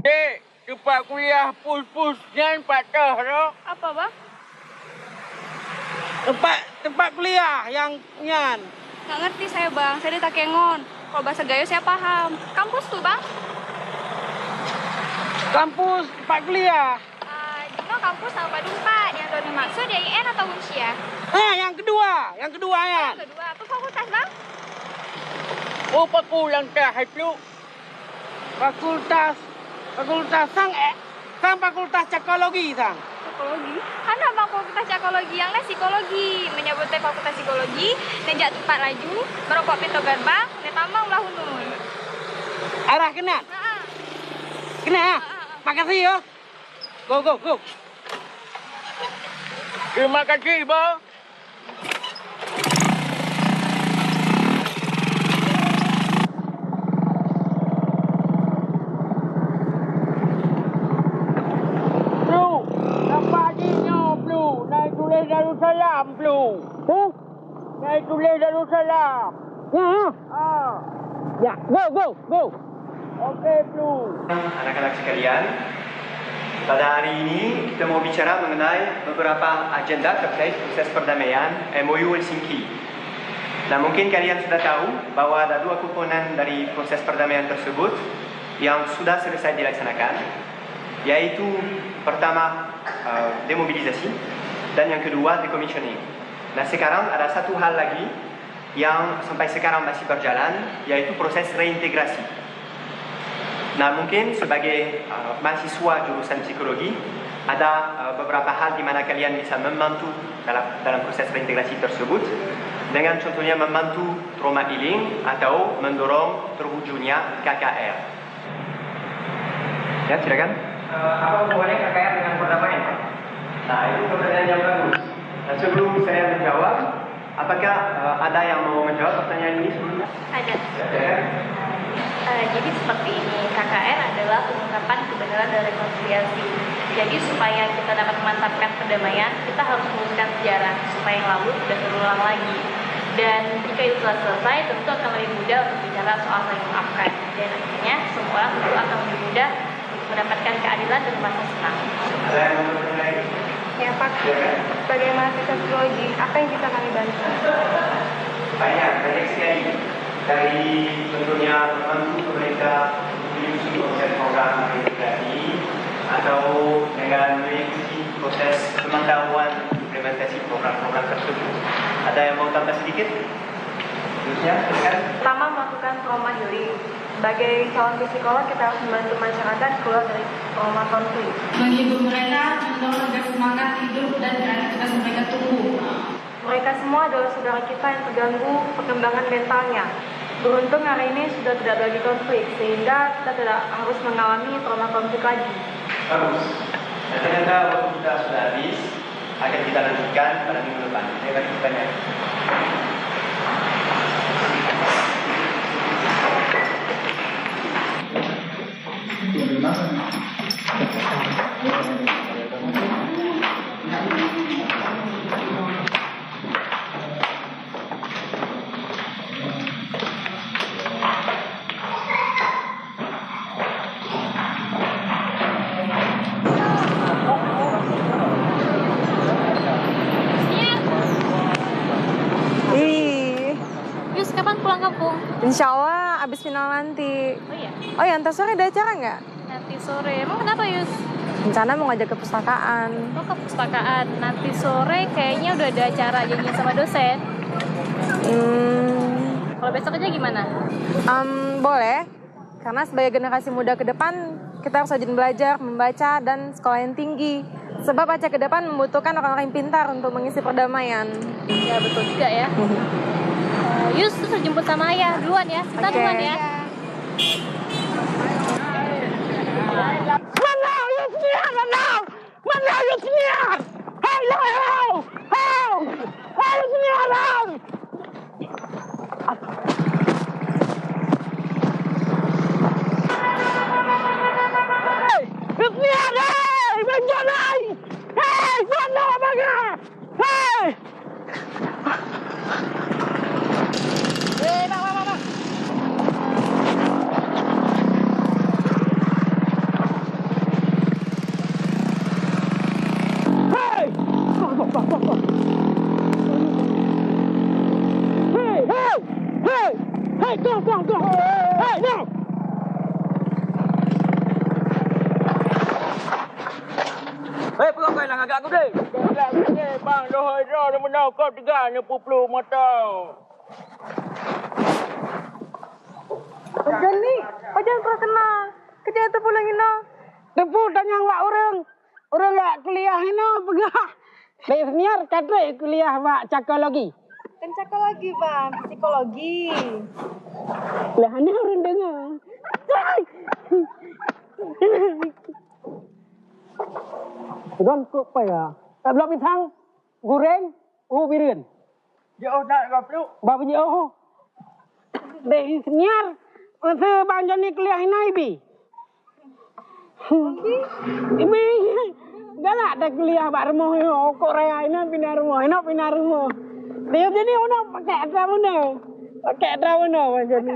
Dek, tempat kuliah pus-pus nyan patah, no? Apa, Bang? Tempat, tempat kuliah yang nyan. Nggak ngerti saya, Bang. Saya di Takengon. Kalau bahasa Gayo saya paham. Kampus tuh, Bang? Kampus tempat kuliah. Ah, jinoe kampus na padum pat, nyang droeneuh maksud I A I N atau Unsia? Ha, nyang keudua, nyang keudua nyan. Keudua, peue fakultas, Bang? Oh, peue fakultas hai, Pluk? Fakultas, fakultas sang, eh, sang fakultas psikologi sang. Psikologi? Hana, Bang, fakultas psikologi, nyang na psikologi. Meunyoe beutôi fakultas psikologi, neujak teumpat laju, meurokok pintoe gerbang, neutamong blah uneuen. Arah keunan? Ha. Keunan? Ha, ha, ha. Makasih, yo. Go, go, go. Terima kasih, Bang. Bro, nampak jih nyoe, Bro. Na tuléh Darussalam, Bro. Huh? Na tuléh Darussalam. Ya. Ah. Ya, go, go, go. Oke, Bro. Anak-anak sekalian, pada hari ini kita mau bicara mengenai beberapa agenda terkait proses perdamaian M O U Helsinki. Nah, mungkin kalian sudah tahu bahwa ada dua komponen dari proses perdamaian tersebut yang sudah selesai dilaksanakan, yaitu pertama, eh, demobilisasi, dan yang kedua, decommissioning. Nah, sekarang ada satu hal lagi yang sampai sekarang masih berjalan, yaitu proses reintegrasi. Nah, mungkin sebagai, uh, mahasiswa jurusan psikologi, ada, uh, beberapa hal di mana kalian bisa membantu dalam, dalam proses reintegrasi tersebut, dengan contohnya membantu trauma healing atau mendorong terwujudnya K K R. Ya, silakan. Eh, apa hubungannya K K R dengan perdamaian, Pak? Nah, itu pertanyaan yang bagus. Nah, sebelum saya menjawab, apakah, eh, ada yang mau menjawab pertanyaan ini sebelumnya? Ada. Ya, silakan. Eh, jadi seperti ini, K K R adalah pengungkapan kebenaran dan rekonsiliasi. Jadi supaya kita dapat memantapkan perdamaian, kita harus meluruskan sejarah. Supaya yang lalu tidak terulang lagi. Dan jika itu telah selesai, tentu akan lebih mudah untuk bicara soal saling memaafkan. Dan akhirnya, semua orang tentu akan lebih mudah untuk mendapatkan keadilan dan merasa senang. Ada yang mau bertanya lagi? Ya, Pak. Silakan. Sebagai mahasiswa psikologi, apa yang bisa kami bantu? Banyak, banyak sekali. Dari contohnya membantu pemerintah menyusun konsep program integrasi atau dengan mengikuti proses pemantauan implementasi program-program tersebut. Ada yang mau tambah sedikit? Terusnya, silakan. Pertama, melakukan trauma healing. Sebagai calon psikolog, kita harus membantu masyarakat keluar dari trauma konflik. Menghibur mereka, mendorong agar semangat hidup dan kreativitas mereka tumbuh. Mereka semua adalah saudara kita yang terganggu perkembangan mentalnya. Beruntung hari ini sudah tidak ada lagi konflik, sehingga kita tidak harus mengalami trauma konflik lagi. Bagus. Dan ternyata waktu kita sudah habis, akan kita lanjutkan pada minggu depan. Terima kasih banyak. Ih. Yus, kapan pulang kampung? Insya Allah abis final nanti. Oh iya? Oh iya, ntar sore ada acara nggak? Nanti sore. Emang kenapa, Yus? Rencana mau ngajak ke pustakaan. Oh, ke pustakaan. Nanti sore kayaknya udah ada acara janjian sama dosen. Hmm. Kalau besok aja gimana? Em, boleh. Karena sebagai generasi muda ke depan, kita harus rajin belajar, membaca, dan sekolah yang tinggi. Sebab Aceh ke depan membutuhkan orang-orang yang pintar untuk mengisi perdamaian. Ya, betul juga ya. Eh, Yus, terus jemput sama ayah duluan ya. Kita Oke. duluan ya. Mana Yus ni, mana? Mana Yus ni? Hai, hai, hai, hai. Hai, Yus ni, hai. Hei, Yus ni, hai. Hai, mana abang? Hei! Hei, bang, bang, bang, bang. Hei! Bang, bang, bang, bang, bang. Hei, hei, hei, hei, go, go, go. Hei, no. Hei, peugah lam agak gudé. Peugah lam gudé, bang, lheuh droe meunoe kop teuga neupuplu moto. Johnny, pajan kau kena? Kejap tu pulang ino. Teupeu tanyong bak ureueng. Ureueng lak kuliah ino peugah. Dek Isniar ka trép kuliah bak psikologi. Kan psikologi, bang, psikologi. Lah, hana ureueng deungoe. Gon kok paya. Tak blok pisang, goreng, oh, bireuen. Jiôh that gob pluek. Bak jiôh. Dek Isniar, masa Bang Joni kuliah ina ibi. Ibi, galak dah kuliah bak rumoh nyoe, kok raya ina pindah rumoh, ina pindah rumoh. Dia jadi mana pakai atra mana? Pakai atra mana Bang Joni?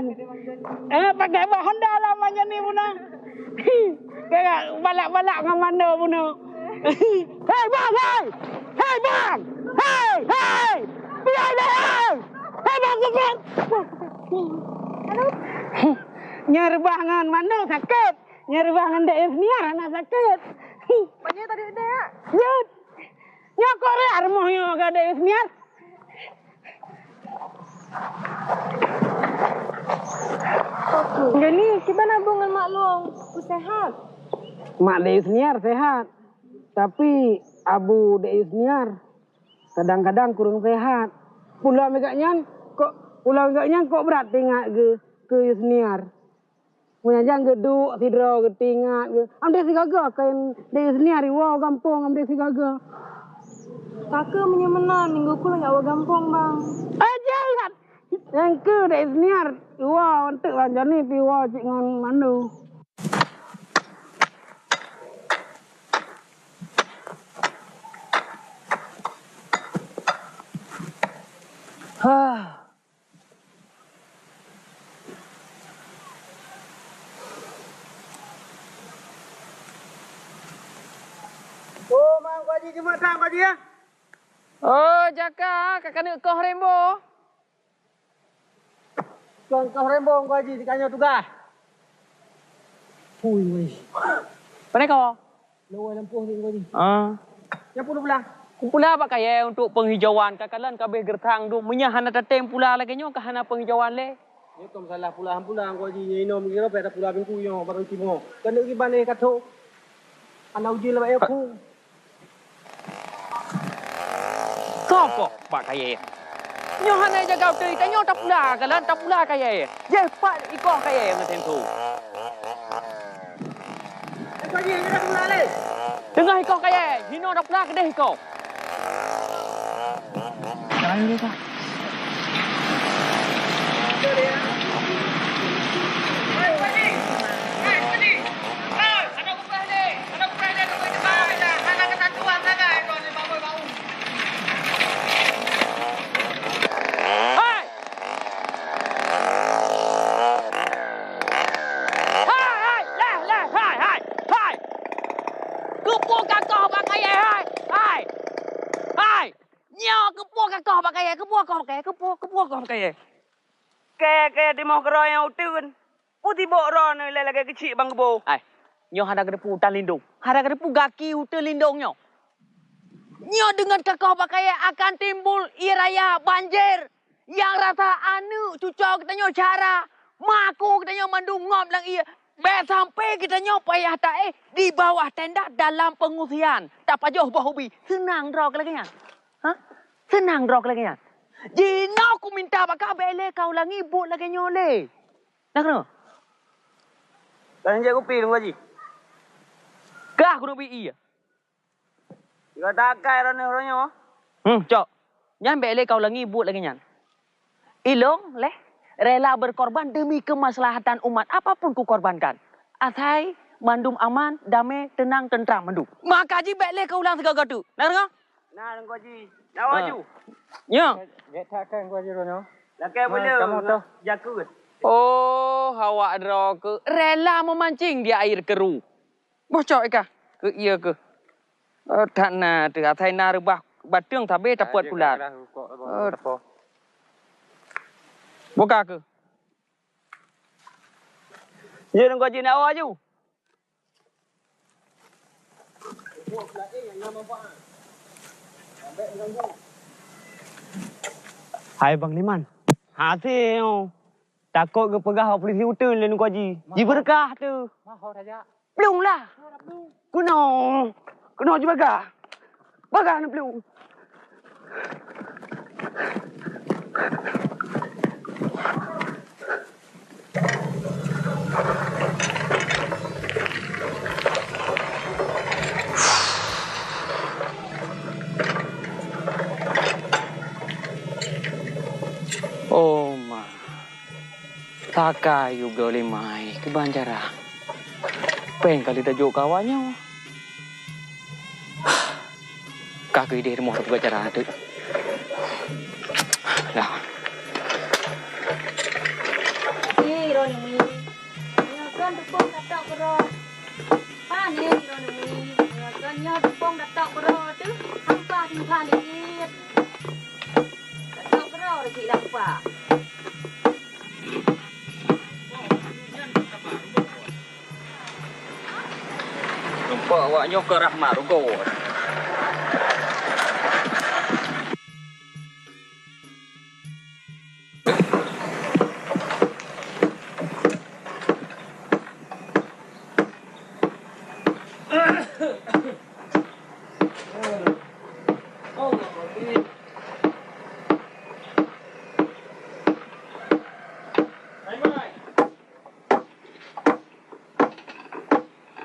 Eh, pakai bak Honda lah Bang Joni puna. Kagak balak-balak ngon mando puna. Hei bang, hei! Hei bang! Hei, hei! Piai deh, hei! Hei bang, kekek! Nyan reubah ngon mando sakét. Nyan reubah ngon Dek Isniar hana sakét. Banyak tadi deh, ya? Jeuet. Nyoe kok raya rumoh nyoe ka Dek Isniar. Jadi, kiban Abu ngon Mak Long? Ku sehat? Mak Dek Isniar sehat, tapi Abu Dek Isniar kadang-kadang kureueng sehat. Pula meugat nyan kok, pula meugat nyan kok brat teuingat geuh keu Isniar. Meunyo jan geuduek sidroe geuteuingat geuh, amdeh sigaga keu Dek Isniar iwoe gampông amdeh sigaga. Ka keuh meunyoe meunan, minggu ku lagak woe gampông, bang. Eh, jeuet! Nyang keuh Dek Isniar iwoe, eunteuk Bang Joni pi iwoe cit ngon mando. Hah. Oh, Mang Haji, jeuet that Mang Haji, ya? Oh, jaka, ka keuneuk koh Rembo. Kon koh Rembo, Mang Haji, di tanyoe tugaih. Pui, weh. Pane ko? Lewat lampu ni, Mang Haji. Ah. Nyan pula. Kupula bak kayèe untuk penghijauan. Ka kalon ka abéh geureuthang dum. Meunyo hana tatém pula lagèe nyoe, ka hana penghijauan lé. Nyoe kon masalah pula, han pula, Teungku Haji. Nyoe inong meungira payah tapula bingkui nyoe barô timoh. Keuneuk kiban eh ka thok. Hana ujeuen lé bak nyoe. Soe koh bak kayèe? Nyoe hana jaga beutôi, tanyoe tapula, galak tapula kayèe. Jeh pat ikoh kayèe meusen su. Teungku Haji, nyoe tapula lé. Teungoh ikoh kayèe, hinoe tapula keudeh ikoh. Jangan dulu, Pak. Hai! Hai, hai! Leh, leh! Hai, hai! Hai! Keupeue ka koh bak kayèe, hai? Hai! Hai! Nyoe keupeue ka koh bak kayèe? Keupeue koh bak kayèe? Keupeue, keupeue koh bak kayèe? Kayèe-kayèe timoh keudroe nyang uteuen. Peue sibok droeneuh lé lagèe keuchik bang keubo. Ai, nyoe hana geuteupeue utan lindong. Hana geuteupeue gaki uteuen lindong nyoe. Nyoe deungon ka koh bak kayèe akan timbul ie raya banjir. Nyang rasa aneuk cucoe geutanyoe cara, maku geutanyoe mandum ngop lam ie. Bèk sampai geutanyoe payah taéh di bawah tenda dalam pengungsian. Tapajoh boh ubi. Seunang droe keu lagèe nyan. Ha? Seunang droe keu lagèe nyan. Jinoe kuminta bak kah bèk lé ka ulangi buet lagèe nyoe lé. Na keunoe? Ka jeuet kupi, Teungku Haji. Kah keuneuk bi ie. Ka takai droeneuh uroe nyoe. Hmm, cok. Nyan bèk lé ka ulangi buet lagèe nyan. Ilôn lé rela berkorban demi kemaslahatan umat, apapun kukorbankan. Asai mandum aman, damé, teunang, tentram mandum. Maka jih bèk lé ka ulang sigoe-goe teuk. Na deungö? Na, Teungku Haji. Na, ah, laju. Nyo. Gét that kan Teungku Haji droeneuh. Lakèe beu le, kamoe toh jakeuet. Oh, awak droe keuh rela memancing di air keruh. Boh cok ikah keu ie keuh. Oh, that na teuh, asai na reubah bateueng sabé tapeuet kulat. Oh. Buka keuh. Jeuet Teungku Haji, na laju. Hai Bang Liman, hase nyoe. Takot geupeugah bak polisi uteuen lé Teungku Haji. Jibeureukat teuh. Plueng lah. Keunoe. Keunoe jibaga. Baga na plueng. Oh ma. Takai yue bloe lé mai keuban cara. Péng ka lheueh tajok keu awak nyoe. Ka keuh idéh rumoh tapeugah cara teuk. Lah. Ih, Ronnie, nyoe kan dukong datok keudroe. Pane Ronnie, nyoe kan nyoe dukong datok keudroe teuh. Sampah simpah likit. Datok keudroe cit lam kupa. Nampak awak nyoe keu Rahma rugoe.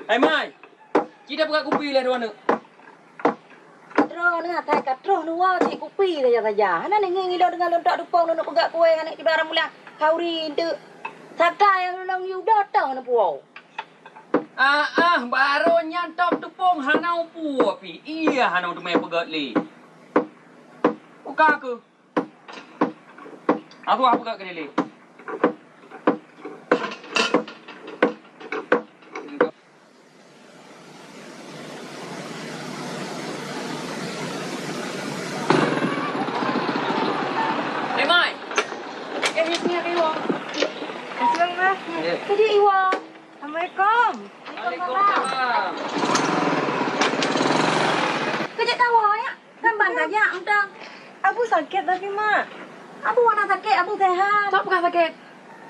Hai Mai, ci tapeugah kupi lé droeneuh. Droeneuh asai ka troh neuwoe cit kupi saja-saja. Hana neungieng ilôn deungon lôn tok dupong lôn peugah kueh aneuk cuba rambulan khauri enteuk. Saka nyang lôn yue dotoh neupuwoe. Ah, ah, barô nyan tok dupong hana upuwoe pih. Iya hana teumé peugöt lé. Buka keuh. Aku, aku ka keudili. Lemai. Eh, ni sini ada Iwa. Assalamualaikum. Ya. Tadi Iwa. Assalamualaikum. Waalaikumsalam. Kejak tawa ya. Kan ban tajak mantong. Abu sakét tapi, Mak. Abu hana sakét, Abu sehat. Soe peugah sakét?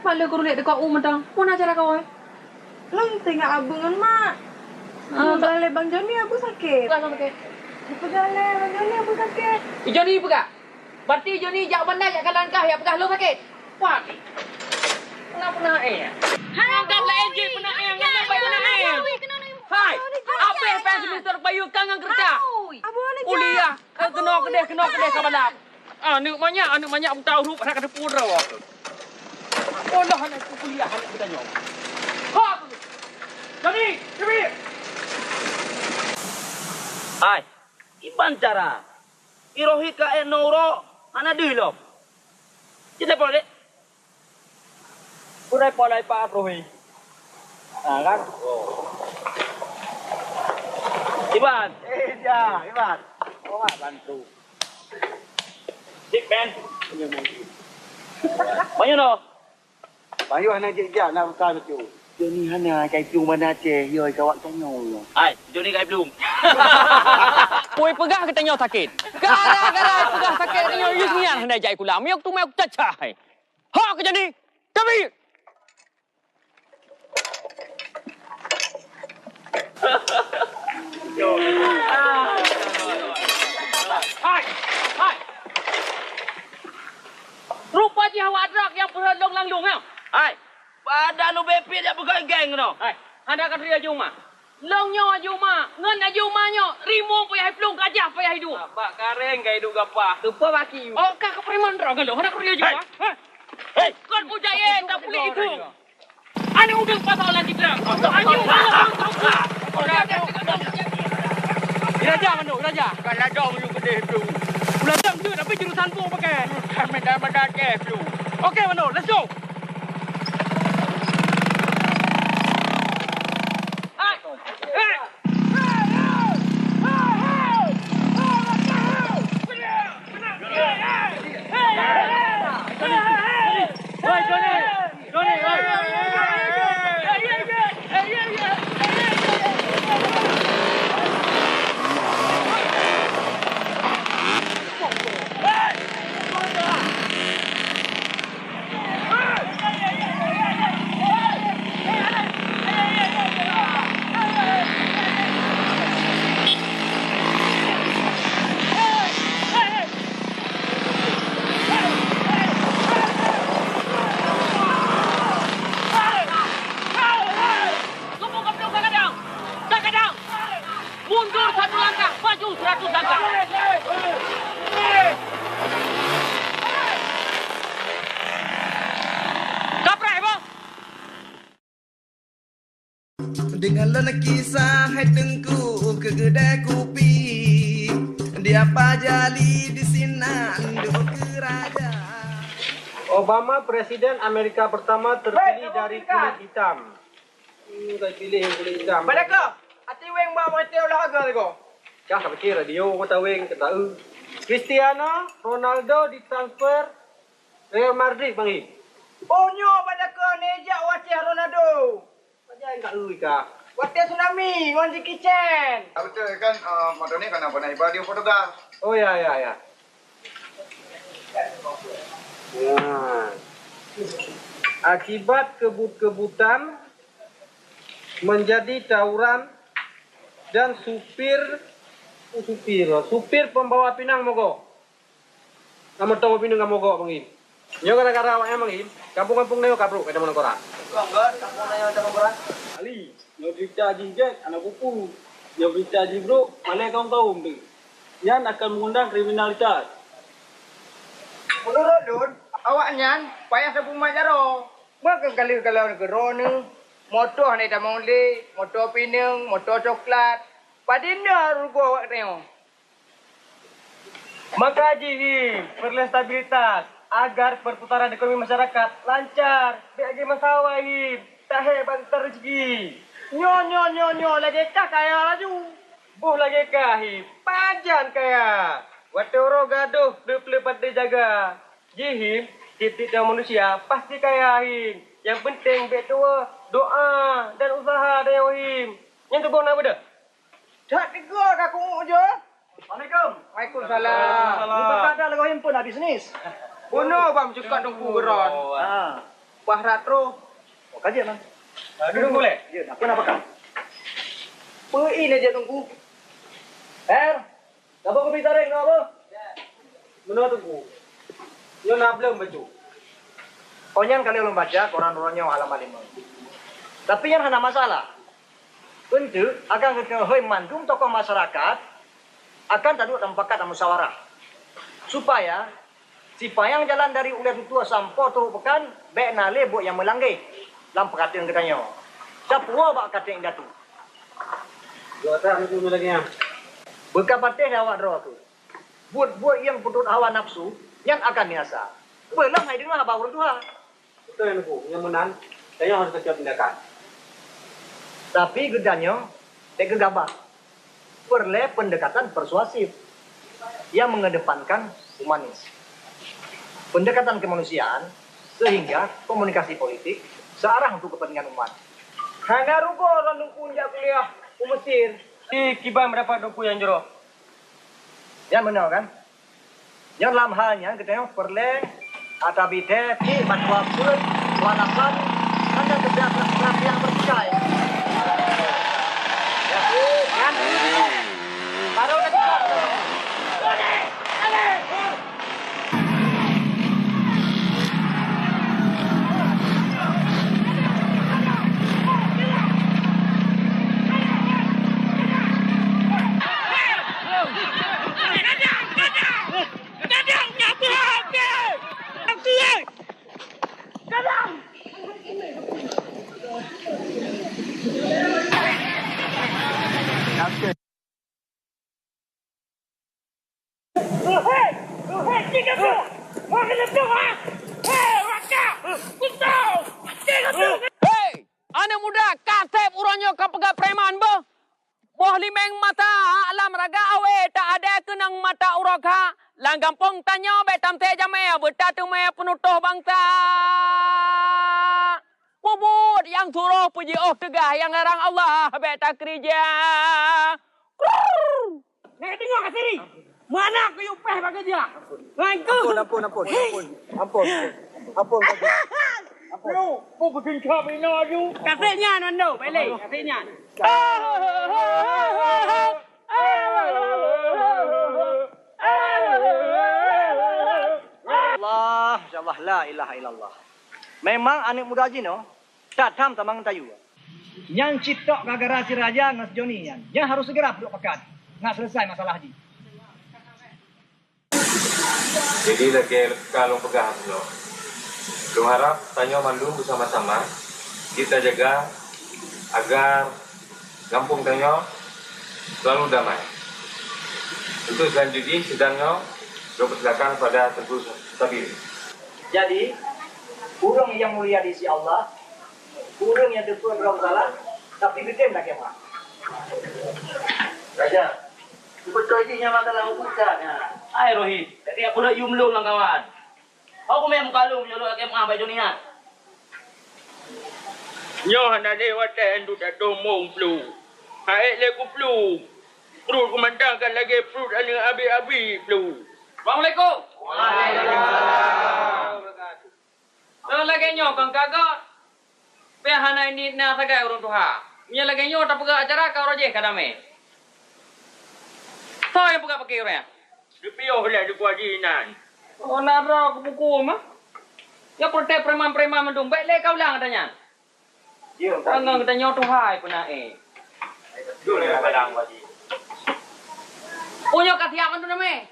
Bak lé kurulék deukok u mantong. Meunan cara kawan? Lôn teuingat Abu ngon Mak. Ah, dipeugah lé Bang Joni Abu sakét. Peugah sakét. Dipeugah lé Bang Joni Abu sakét. Joni peugah? Berarti Joni jak bandar jak kalon kah jak peugah lôn sakét? Wah. Kenapa nak eh? Hai, anggap lah Eji pernah eh, anggap lah pernah eh. Hai, apa yang pengen semester payu kangen kerja? Abu, Abu, Abu, Kuliah. Eh, keunoe keudeh, keunoe keudeh ka balap. Ah, aneuk manyak, aneuk manyak buta huruf, aneuk ka teupeu droe. Polah aneuk kuliah, aneuk geutanyoe. Ha! Jadi, jadi. Hai, kiban cara? Irohit ka ék nurok, hana deuh lom. Cit leupah dek. Peureulée polai pa Afrohi. Ha, kan? Oh. Iban. Eh, ya, Iban. Oh, mak bantu. Cik Ben. Banyak no. Payuh hana jijak nak buka betul. Joni hana kai plueng banda Aceh, yoi kawak tanyoe. Hai, Joni kai plueng. Pui peugah geutanyoe sakét. Gara-gara peugah sakét tanyoe yus ngian hana jai kula. Miyok tu miyok cacah. Hai. Hok jadi kami. Hai, hai. Rupa jih awak drak nyang peureulong lang lung, ya? Hai, pada nu bepit jak peugah geng keunoe. Hai, hana ka teuria juma. Long nyoe Haji Uma, ngon Haji Uma nyoe, rimueng payah plueng, gajah payah duek. Bak kareng ka iduek gapah. Teupeu baki. Oh, ka keupreman droe galo, hana kureulée jua. Hei. Hei. Kon bujaya tak pelik itu. Aneuk udeueng pasal lagi terang. Haji Uma. Iraja mandum, Iraja. Bukan ladang you keudeh tu. Ladang tu, tapi jurusan pun pakai. Kami dah mendatang tu. Okey, mandum, let's go. Deungon lôn kisah hai Teungku keu keudè kupi, di Apa Jali disinan duek keu raja. Obama, Presiden Amerika pertama terpilih dari kulit hitam. Hmm, terpilih yang kulit hitam. Pada kah? Ati weng ba mati olahraga tu ko. Kah tak pikir radio kau taweng kata. Cristiano Ronaldo ditransfer Real Madrid, Bang Im. Oh, nyoe pada kah neujak watèe Ronaldo. Pajan ka eu ka. Watèe tsunami ngon Jackie Chan. Ah, betul kan, ah, Mak Tony kan pernah ibadah di Portugal. Oh, ya, ya, ya. Ya. Akibat kebut-kebutan menjadi tawuran dan supir, supir, supir pembawa pinang mogok. Kamoe tahu bini kamoe gok, Bang Im. Nyoe gara-gara awak nyan, Bang Im, kampung-kampung nyoe ka brok keu jameun korang. Bang, kan, kampung nyoe jameun korang. Ali, nyoe berita jih jeuet, aneuk pupu. Nyoe berita jih brok, malèe kaum-kaum tu. Nyan akan mengundang kriminalitas. Menurut lôn, awak nyan payah sapeue mat jaroe. Meukeun ka lheueh kalon keu droeneuh, moto hana tamong lé, moto pineung, moto coklat. Padum na rugoe awak nyoe? Maka jih, Im, peureulèe stabilitas agar perputaran ekonomi masyarakat lancar, bèk lagèe masa awai, Im, tahèk bak teuka rezeki. Nyoe, nyoe, nyoe, nyoe lagèe kah kaya laju. Boh lagèe kah, Im, pajan kaya. Watèe uroe gadôh, pleueh-pleueh pat teujaga. Jih, Im, tiep-tiep manusia pasti kaya, Im. Nyang penting bèk tuwoe doa dan usaha tanyoe, Im. Nyan teuboh na beudôh. That tiga ka kungok je. Assalamualaikum. Waalaikumsalam. Waalaikumsalam. Buka dah lagu handphone dah bisnis. Bunoe bang cukak Teungku Geron. Ha. Bah rat roh. Oh, kaji, Bang. Ah, duduk boleh? Ya, apa nak pegang? Peuin aja Teungku. Er, apa kopi taring nak apa? Menurut Teungku. Nyoe na belum betul. Oh, nyan kali ulôn baca koran uroe nyoe halaman lima. Tapi nyan hana masalah. Eunteuk akan geukeuhôi mandum tokoh masyarakat akan taduek lam pakat dan musyawarah, supaya sipayang jalan dari Ulèe Tutoe sampoe Tôhôk Peukan bèk na lé buet nyang meulanggeh lam peukateuen geutanyoe. Tapuwoe bak kateuen indatu. Dua tak meucuma lagèe nyan. Beuka patéh lé awak droe kheueh. Buet-buet nyang peutrok hawa nafsu nyan akan binasa. Beulam hai deungoe haba ureueng tuha. Beutôi, Teungku. Nyang meunan, tanyoe harôh tasiap tindakan. Tapi geutanyoe bèk geugabah. Peureulèe pendekatan persuasif yang mengedepankan humanis. Pendekatan kemanusiaan sehingga komunikasi politik searah untuk kepentingan umat. Hana rugoe lôn Teungku jak kuliah u Mesir. Di kiban meudapat Teungku nyang jroh. Nyan meunoe kan? Nyan lam hal nyan geutanyoe peureulèe ata bidée, cit, bantuan peuet, walapan, hana teubiet perhatian bertikai. Ya. Nyan. Baru kita. Hei, aneuk muda, kaseb uroe nyoe ka peugah preman beuh. Boh limeng mata lam raga awé, tak ada keunong mata uroe kha. Lam gampông tanyoe bèk tamsé jamé, beutateumé peunutoh bansa. Peubuet nyang suroh peujiôh teugah, nyang larang Allah bèk takeurija. Krrrr. Nèk teungoh ka siri. Mana kuyup pèh bak keujah? Ngan keuh. Ampun, ampun, ampun, ampun. Ampun, ampun. Ampun. Lu, pu beugincab ina aju. Kasek nyan, Wando, balik. Kasek nyan. Allah, insyaallah, la ilaha illallah. Memang aneuk muda jinoe, that tham tamong tayue. Nyang cit tok gara-gara si Raja ngon si Joni nyan. Nyan harôh segera peuduek pakat. Nak selesai masalah jih. Jadi, lagèe ka lôn peugah bunoe, lôn harap tanyoe mandum beusama-sama kita jaga agar Gampông tanyoe selalu damai. Untuk selanjutnya, sidang nyoe lôn persilakan kepada Teungku Stabil. Jadi, ureuëng nyang mulia di sisi Allah, ureuëng nyang teupeu droe salah, tapi geutem lakée meuah. Raja, beutôi jih nyan masalah hukum nyan. Hai Rohim, jadi aku nak yum lôn lam kawan. Aku meukalu meunyoe lôn lakée meuah bak Joni nyan. Nyoe hana lé watée nduek tatomong Plu. Hai lé ku Plu. Pruet kumantang ka lagée pruet aneuëk abi-abi Plu. Assalamualaikum. Waalaikumsalam. Lagée nyoe kon ka göt. Pih hana ini na sagai ureuëng tuha. Meunyoe lagée nyoe tapeugah acara ka uroe jih ka damé. Soe nyang peugah paké ureuëng nyan? Geupiôh lé dikeue jinan. Oh, na droe keu buku mah. Ya peureté preman-preman mandum, bék lé ka ulang ata nyan. Tanggong geutanyoe tuha peuna eh. Dulu ya padang wajib. Punyo ka siap mandum namé.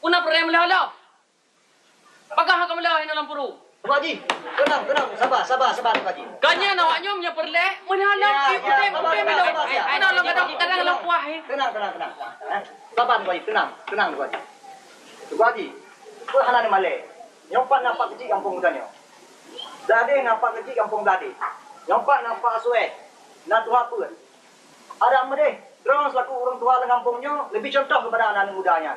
Puna peureté meuleuh-leuh. Bagah ka meuleuh inoe lam puru. Tuan Haji, tenang, tenang, sabar, sabar, sabar Tuan Haji. Ganya awak nyoe meunyoe peureulée, meunyoe lam Ya, ya, ikutem, sabar, ikutem sabar, ilong. Sabar, sabar. Inoe lam gadang, gadang lam puah, eh. Tenang, tenang, tenang. Eh, sabar Tuan Haji, tenang, tenang Tuan Haji. Tuan Haji, peue hana neumalée? Nyoe pat na pak keuchik gampông geutanyoe. Dadeh na pak keuchik gampông Dadeh. Nyoe pat na pak Sueh, na tuha peuet. Adak meudeh, droe selaku ureuëng tuha lam gampông nyoe leubeh cuntoh keupada aneuk muda nyan.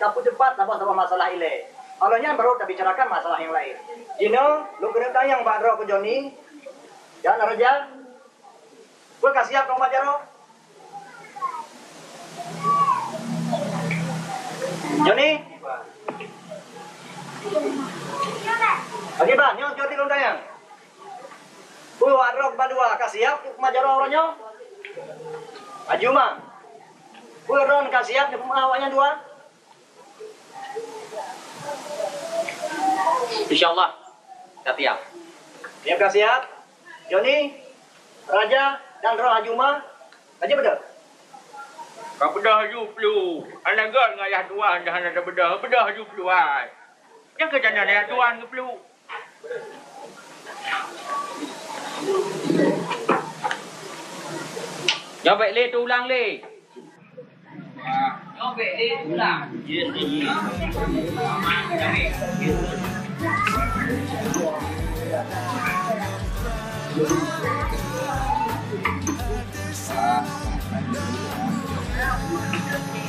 Tapeuteupat saboh-saboh masalah ilée. Óh lheueh nyan baru tabicarakan masalah nyang laén. Jinoe lôn keuneuk tanyong bak droe keu Joni dan Raja, peue ka siab dong bak jaroe? Joni? Bagi bah, nyoe Joni lôn tanyong. Peue awak droe bandua ka siab keu peumajaroe uroe nyoe? Haji Uma. Peue droen ka siab keu peumajaroe awaknyan dua? Insya Allah, ka siab. Nyoe ka siab. Joni, Raja, dan droe Haji Uma. Ka jeuet beudôh? Ka beudôh aju Plu. Aneuk gét ngon ayah tuan dah hana tabeudôh. Beudôh aju Plu ai. Nyang keu janeuk ayah tuan keu Plu. Nyoe bék lé teuulang lé. Nyoe bék lé teuulang.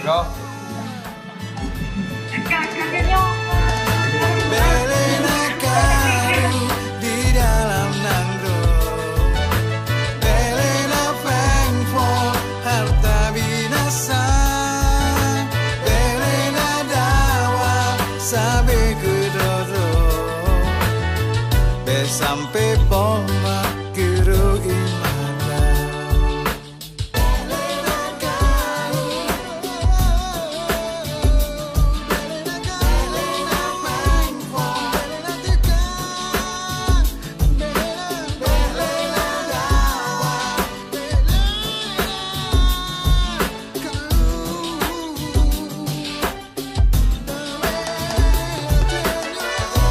Bro. Bèk lé na karu di dalam nanggroe. Bèk lé na péng phôn hareuta binasa. Bèk lé na dawa sabe keudroe-droe. Bèk sampoe poh mak keurok ié mata.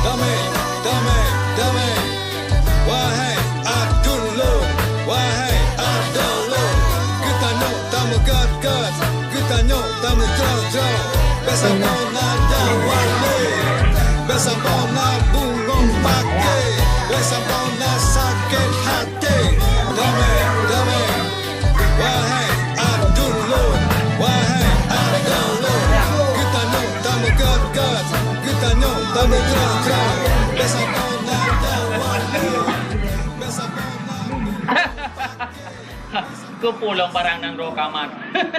Damé, damé, damé. Wahai aduen lôn, wahai adoe lôn. Geutanyoe tameugét-gét, geutanyoe tameujroh-jroh. Bèk sampoe na dawa lé, bèk sampoe na bungong paké, bèk sampoe na sakét haté. Damé, damé. Wahai aduen lôn, wahai adoe lôn, geutanyoe tameugét-gét, geutanyoe tameujroh-jroh. Bèk sampoe na dawa lé, bèk sampoe na. Keupeue lôn barang nanggroe kamat. Bèk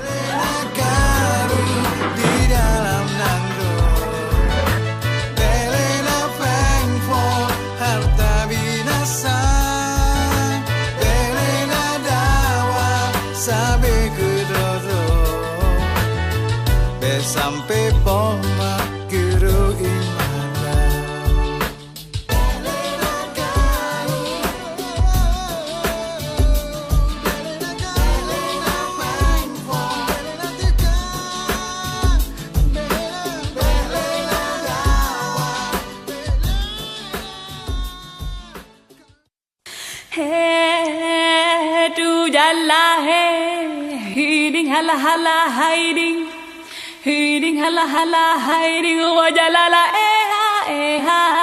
lé na karu di dalam nanggroe. Bèk lé na péng phôn hareuta binasa. Bèk lé na dawa sabe keudroe-droe. Bèk sampoe poh mak keurok ié mata. Hey, do Jala he, hiding hala hala hiding, hiding hala hala hiding, wa jalala eha eha.